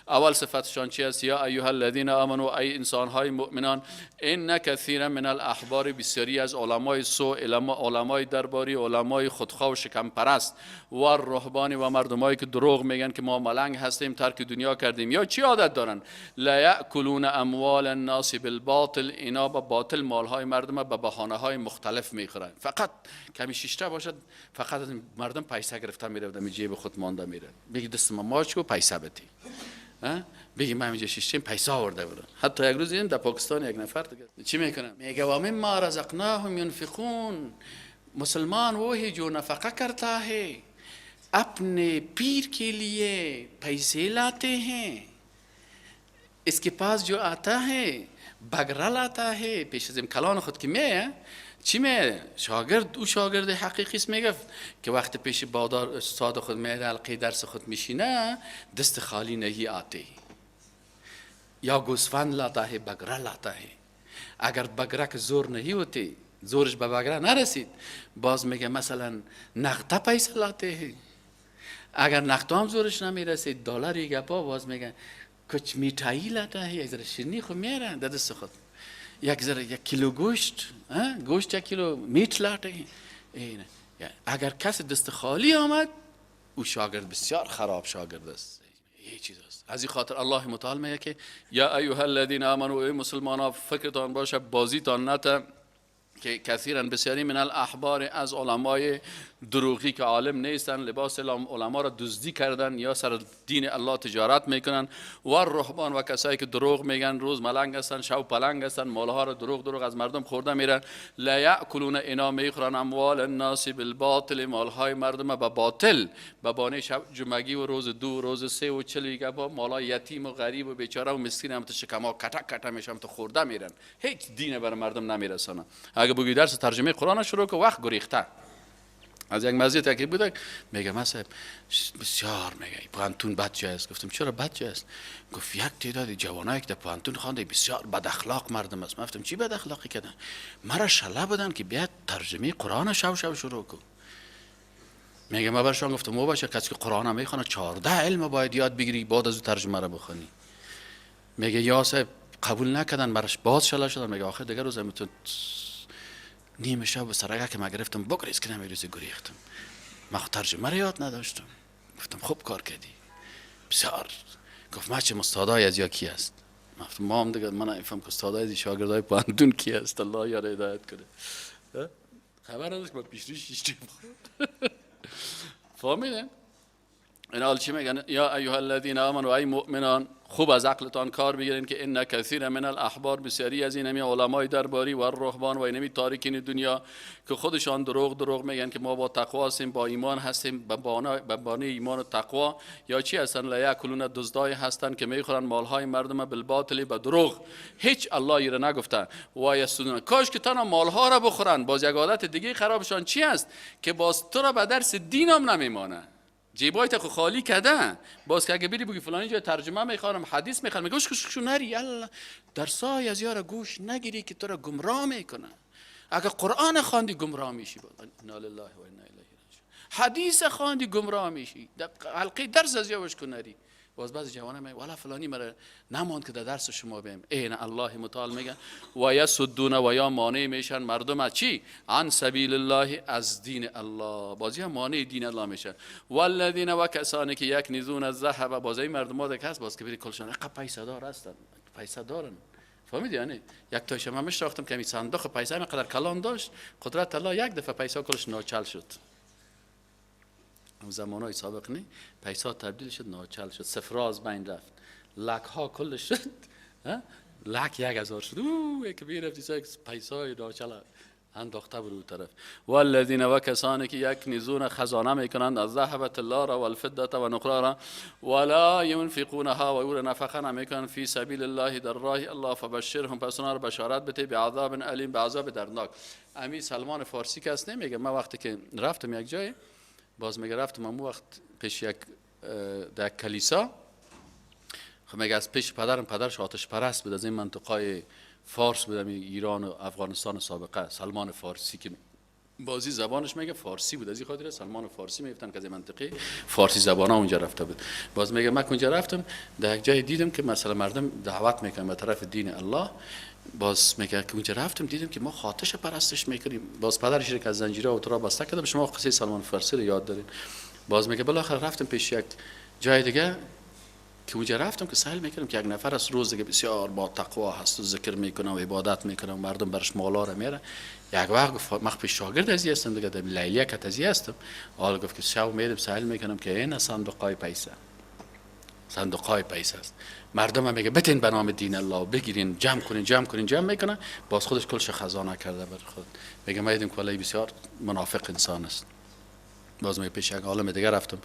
اول صفتشان چی است؟ یا ایها الذین آمنوا، ای انسان های مؤمنان، ان کثیرا من الاحبار، بسیاری از علمای سوء، علمای درباری، علمای خودخواه و شکم پرست، و الرهبان و مردمایی که دروغ میگن که ما ملنگ هستیم، ترک دنیا کردیم. یا چی عادت دارن؟ لا یاکلون اموال الناس بالباطل، اینا با باطل مالهای مردم به بهانه های مختلف میخورن. فقط کمی شیشته باشد، فقط از مردم پیسه گرفته میره و جیب خود مانده میره. بگی دست ما ماچ کو پیسه بدی، بگی ما اینجا شیشتیم پیسه آورده بودن. حتی یک روز دیدم در پاکستان یک نفر دیگه چی میکنه؟ میگه و مما رزقناهم ينفقون، مسلمان وہی جو نفقه کرتا ہے اپنے پیر کے لیے پیسے لاتے ہیں، اس کے پاس جو آتا ہے بگرا لاتا ہے. پیش از کلان خود که میه چی میه؟ شاگرد، او شاگرد حقیقی است. میگفت که وقت پیش بادار استاد خود میاد حلقه درس خود میشینه، دست خالی نہیں آتے، یا گوسفند لاتا ہے بگرا لاتا ہے. اگر بگرا که زور نہیں ہوتی، زورش به بگرا نرسید، باز میگه مثلا نقطه پیسه لاتے ہے. اگر نقطه هم زورش نمیرسید، دلاری گپا، باز میگه کچ میتایی لاته، یک ذره شیرینی خو میاره در دست خود، یک ذره یک کیلو گوشت، گوشت یک کیلو میت لاته. اگر کس دست خالی آمد، او شاگرد بسیار خراب شاگرد است. یه چیز است. از این خاطر الله متعال میگه که یا ایها الذین آمنوا، ای مسلمانا فکرتان باشه، بازیتان نته که کثیرا بسیاری من الاحبار از علمای دروغی که عالم نیستن، لباس علما را دزدی کردن یا سر دین الله تجارت میکنن، و رهبان و کسایی که دروغ میگن، روز ملنگ هستن شب پلنگ هستن، مالها را دروغ دروغ از مردم خورده میرن. لا یاکلون، اینا میخورن اموال الناس بالباطل، مالهای مردم به باطل، به بانه شب جمعگی و روز دو روز سه و چل گپا، مالای یتیم و غریب و بیچاره و مسکین هم تو شکما کتک کتک میشم تو خورده میرن، هیچ دین بر مردم نمیرسانن. اگه بگی درس ترجمه قرآن شروع که وقت گریخته از یک مسجد یکی بوده، میگه مثلا بسیار میگه پوهنتون بد جای است. گفتم چرا بد جای است؟ گفت یک تعداد جوانایی که در پوهنتون خوانده بسیار بد اخلاق مردم است. من گفتم چی بد اخلاقی کردن؟ مرا شله بودن که بیاد ترجمه قرآن شو شو شروع کن. میگه من برشان گفتم او باشه کسی که قرآن میخونه 14 علم باید یاد بگیری بعد از او ترجمه را بخونی. میگه یا صاحب قبول نکردن، براش باز شله شدن. میگه آخر دیگه روز تو نیمه شب به سرگه که من گرفتم بگریز که نمیریزی گریختم، من خود ترجمه رو یاد نداشتم. گفتم خوب کار کردی بسیار. گفت من چه استادای از یا کی است؟ من گفتم ما هم دیگه من نمیفهم که استادای از شاگردای پوهنتون کی است. الله یار هدایت کنه. خبر نداشت که من پیش روش شیشتیم. فهمیدن؟ این حال چی میگن؟ یا ایها الذین آمنوا، ای مؤمنان خوب از عقلتان کار بگیرین که ان کثیر من الاحبار، بسیاری از این همی علمای درباری و الرهبان و این همی تارکین دنیا که خودشان دروغ دروغ میگن که ما با تقوا هستیم، با ایمان هستیم، به بانه ایمان و تقوا یا چی هستن؟ لا یاکلون، دزدای هستن که میخورن مالهای مردم بالباطل، به دروغ. هیچ الله را نگفته. و یسدون، کاش که تنها مالها را بخورن. باز یک عادت دیگه خرابشان چی است؟ که باز تو را به درس دینم نمیمانه، جیبای تا خالی کردن. باز که اگه بری بگی فلانی جای ترجمه میخوانم، حدیث میخوانم، میگه گوش نری، یالا درسای از یارا گوش نگیری که تو را گمراه میکنه. اگه قرآن خواندی گمراه میشی، انا لله و انا الیه راجعون. حدیث خواندی گمراه میشی، حلقه درس از یاوش کنری. باز بعضی جوانه میگه والا فلانی مرا نماند که در درس شما بیم. این الله متعال میگه و یسدون، و یا مانع میشن مردم از چی؟ عن سبیل الله، از دین الله. بازی هم مانع دین الله میشن. والذین، و کسانی که یکنزون الذهب، بازی مردم ها هست باز که بری کلشان اقا پیسه دار هستن، پیسه دارن. فهمیدی؟ یعنی یک تایش من میشناختم که می صندوق پیسه اینقدر کلان داشت، قدرت الله یک دفعه پیسه کلش ناچل شد. زمانهای سابق نی، پیسا تبدیل شد ناچل شد، صفر از بین رفت، لک ها کل شد، لک 1000 شد. او یک بیرفتی پیسای ناچل انداخته بر او طرف. والذین، و کسانی که یکنزون، خزانه میکنند از ذهب طلا را و الفضه و نقره را، ولا ينفقونها، و او را نفقه نمیکنند فی سبیل الله، در راه الله، فبشرهم، پس آنها را بشارت بده بعذاب الیم، به عذاب دردناک. امی سلمان فارسی کس نمیگه. من وقتی که رفتم یک جای، باز میگه رفتم امو وقت پیش یک در کلیسا، خب میگه از پیش پدرم، پدرش آتش پرست بود، از این منطقه فارس بود، ایران و افغانستان سابقه. سلمان فارسی که بازی زبانش میگه فارسی بود، از این خاطر سلمان فارسی میگفتن که از منطقه فارسی زبانا اونجا رفته بود. باز میگه من اونجا رفتم در یک جای دیدم که مثلا مردم دعوت میکنن به طرف دین الله. باز میگه که اونجا رفتم دیدم که ما آتش پرستش میکنیم. باز پدرش که از زنجیره و ترا بسته کرده. شما قصه سلمان فارسی رو یاد دارین. باز میگه بالاخره رفتم پیش یک جای دیگه که اونجا رفتم که سیل میکردم که یک نفر از روز دیگه بسیار با تقوا هست و ذکر میکنه و عبادت میکنه و مردم برش مالا رو میاره. یک وقت گفت من پیش شاگرد ازی هستم دیگه، در لیلیه کت ازی هستم. حالا گفت که شب میرم سیل میکنم که این صندوقای پیسه، صندوقای پیسه است. مردم هم میگه بتین به نام دین الله بگیرین، جمع کنین جمع کنین جمع میکنه. باز خودش کلش خزانه کرده بر خود. میگه ما دیدیم که بسیار منافق انسان است. باز میگه پیش یک عالم دیگه رفتم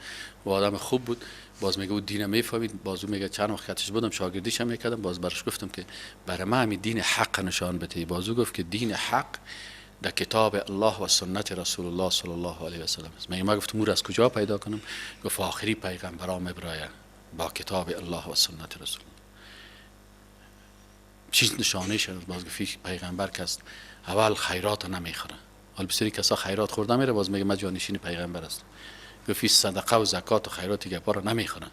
و آدم خوب بود. باز میگه او دین میفهمید. باز او میگه چند وقت کتش بودم شاگردیش هم میکردم. باز برش گفتم که برای من همین دین حق نشان بده. باز او گفت که دین حق در کتاب الله و سنت رسول الله صلی الله علیه و سلم است. میگه من گفتم او از کجا پیدا کنم؟ گفت آخری پیغمبرام ابراهیم با کتاب الله و سنت رسول الله. چیز نشانه شد. باز گفت پیغمبر کس اول خیرات نمیخوره. حال بسیاری کسا خیرات خورده میره. باز میگه من جانشین پیغمبر هستم. گفت صدقه و زکات و خیرات گپا رو نمیخورن.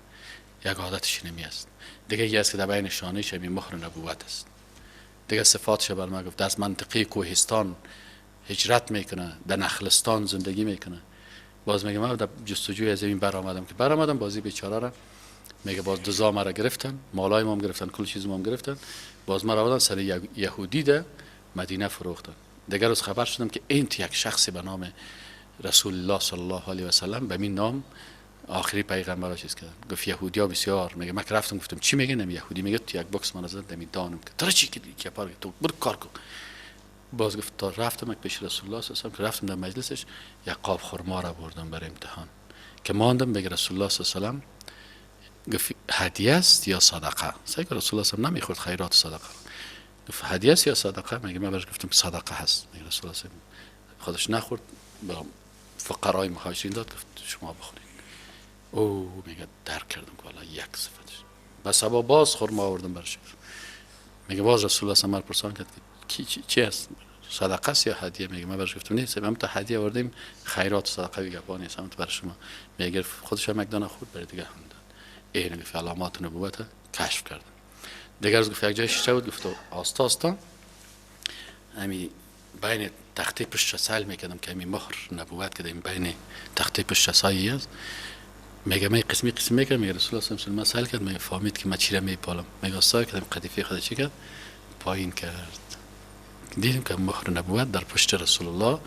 یک عادتش نمی است. دیگه یه است که در بین شانهش می مهر نبوت است. دیگه صفاتش بر ما گفت از منطقه کوهستان هجرت میکنه، در نخلستان زندگی میکنه. باز میگه من در جستجوی از این برآمدم که برآمدم، بازی بیچاره را میگه باز دزا مرا گرفتن، مالای مام گرفتن، کل چیز مام گرفتن، باز مرا آوردن سر یهودی ده مدینه فروختن. دیگر روز خبر شدم که این یک شخصی به نام رسول الله صلی الله علیه و سلم به این نام آخری پیغمبر را چیز کردن. گفت یهودیا بسیار، میگه من که رفتم گفتم چی میگه؟ نمی یهودی میگه تو یک بکس من زد دمی دانم که تو چی که پار تو برو کار کن. باز گفت تا رفتم پیش رسول الله صلی الله علیه و سلم، که رفتم در مجلسش یک قاب خرما را بردم برای امتحان، که ماندم بگه رسول الله صلی الله علیه و سلم گفت هدیه است یا صدقه؟ سعی که رسول الله صلی الله علیه و نمیخورد خیرات و صدقه. گفت هدیه است یا صدقه؟ میگه من برش گفتم صدقه هست. میگه رسول الله صلی الله علیه و خودش نخورد، به فقرای مهاجرین داد، گفت شما بخورید. او میگه درک کردم که والا یک صفتش. بس صبا باز خرما آوردم برش. میگه باز رسول الله صلی الله علیه و پرسان کرد که چی است؟ صدقه است یا هدیه؟ میگه من برش گفتم نیست، هم تا هدیه آوردیم، خیرات و صدقه گپا نیست، هم بر شما. میگه خودش هم یک دانه خورد، برای دیگه هم داد. این گفت علامات نبوت کشف کردم. دیگر روز گفت یک جای شیشه بود، گفت آستا آستا همی بین تخته پشت سیل میکردم که همی مهر نبوت که این بین تخته پشت سایه است. میگه من قسمی قسمی میکردم. میگه رسول الله صلی الله علیه و سیل کرد، میگه فهمید که من چی را میپالم. میگه آستا کردم قطیفه خود چی کرد؟ پایین کرد. دیدیم که مهر نبوت در پشت رسول الله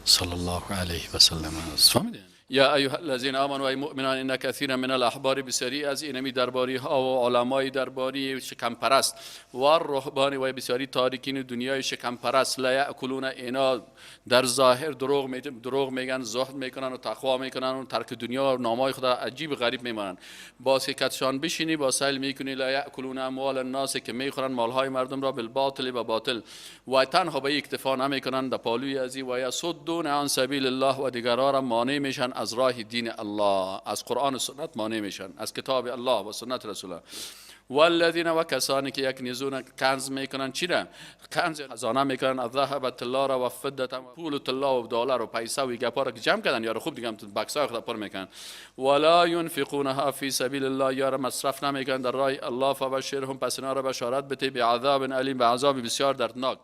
صلی الله علیه و سلم است. فهمیدین؟ یا ایها الذین آمنوا ای مؤمنان ان کثیرا من الاحبار، بسیاری از اینمی درباری ها و علمای درباری شکم پرست و الرهبان و بسیاری تاریکین دنیای شکم پرست، لا یاکلون، اینا در ظاهر دروغ میگن، زهد میکنن و تقوا میکنن و ترک دنیا و نامای خدا عجیب غریب میمانن. باز که کتشان بشینی با سیل میکنی، لا یاکلون اموال الناس، که میخورن مالهای مردم را بالباطل و باطل، و تنها به اکتفا نمیکنن، در پالوی ازی و یصدون عن سبیل الله، و دیگران را مانع میشن از راه دین الله، از قرآن و سنت مانع میشن، از کتاب الله و سنت رسول الله. والذین و کسانی که یکنزون کنز میکنن، چی را کنز خزانه میکنن؟ الذهب طلا را و فضه پول و طلا و دلار و پیسه و گپا را که جمع کردن، یارو خوب دیگه هم بکسای خود پر میکنن. ولا ينفقونها فی سبیل الله، یارو مصرف نمیکنن در راه الله. فبشرهم، پس اینا را بشارت بده، بعذاب الیم، به عذاب بسیار دردناک.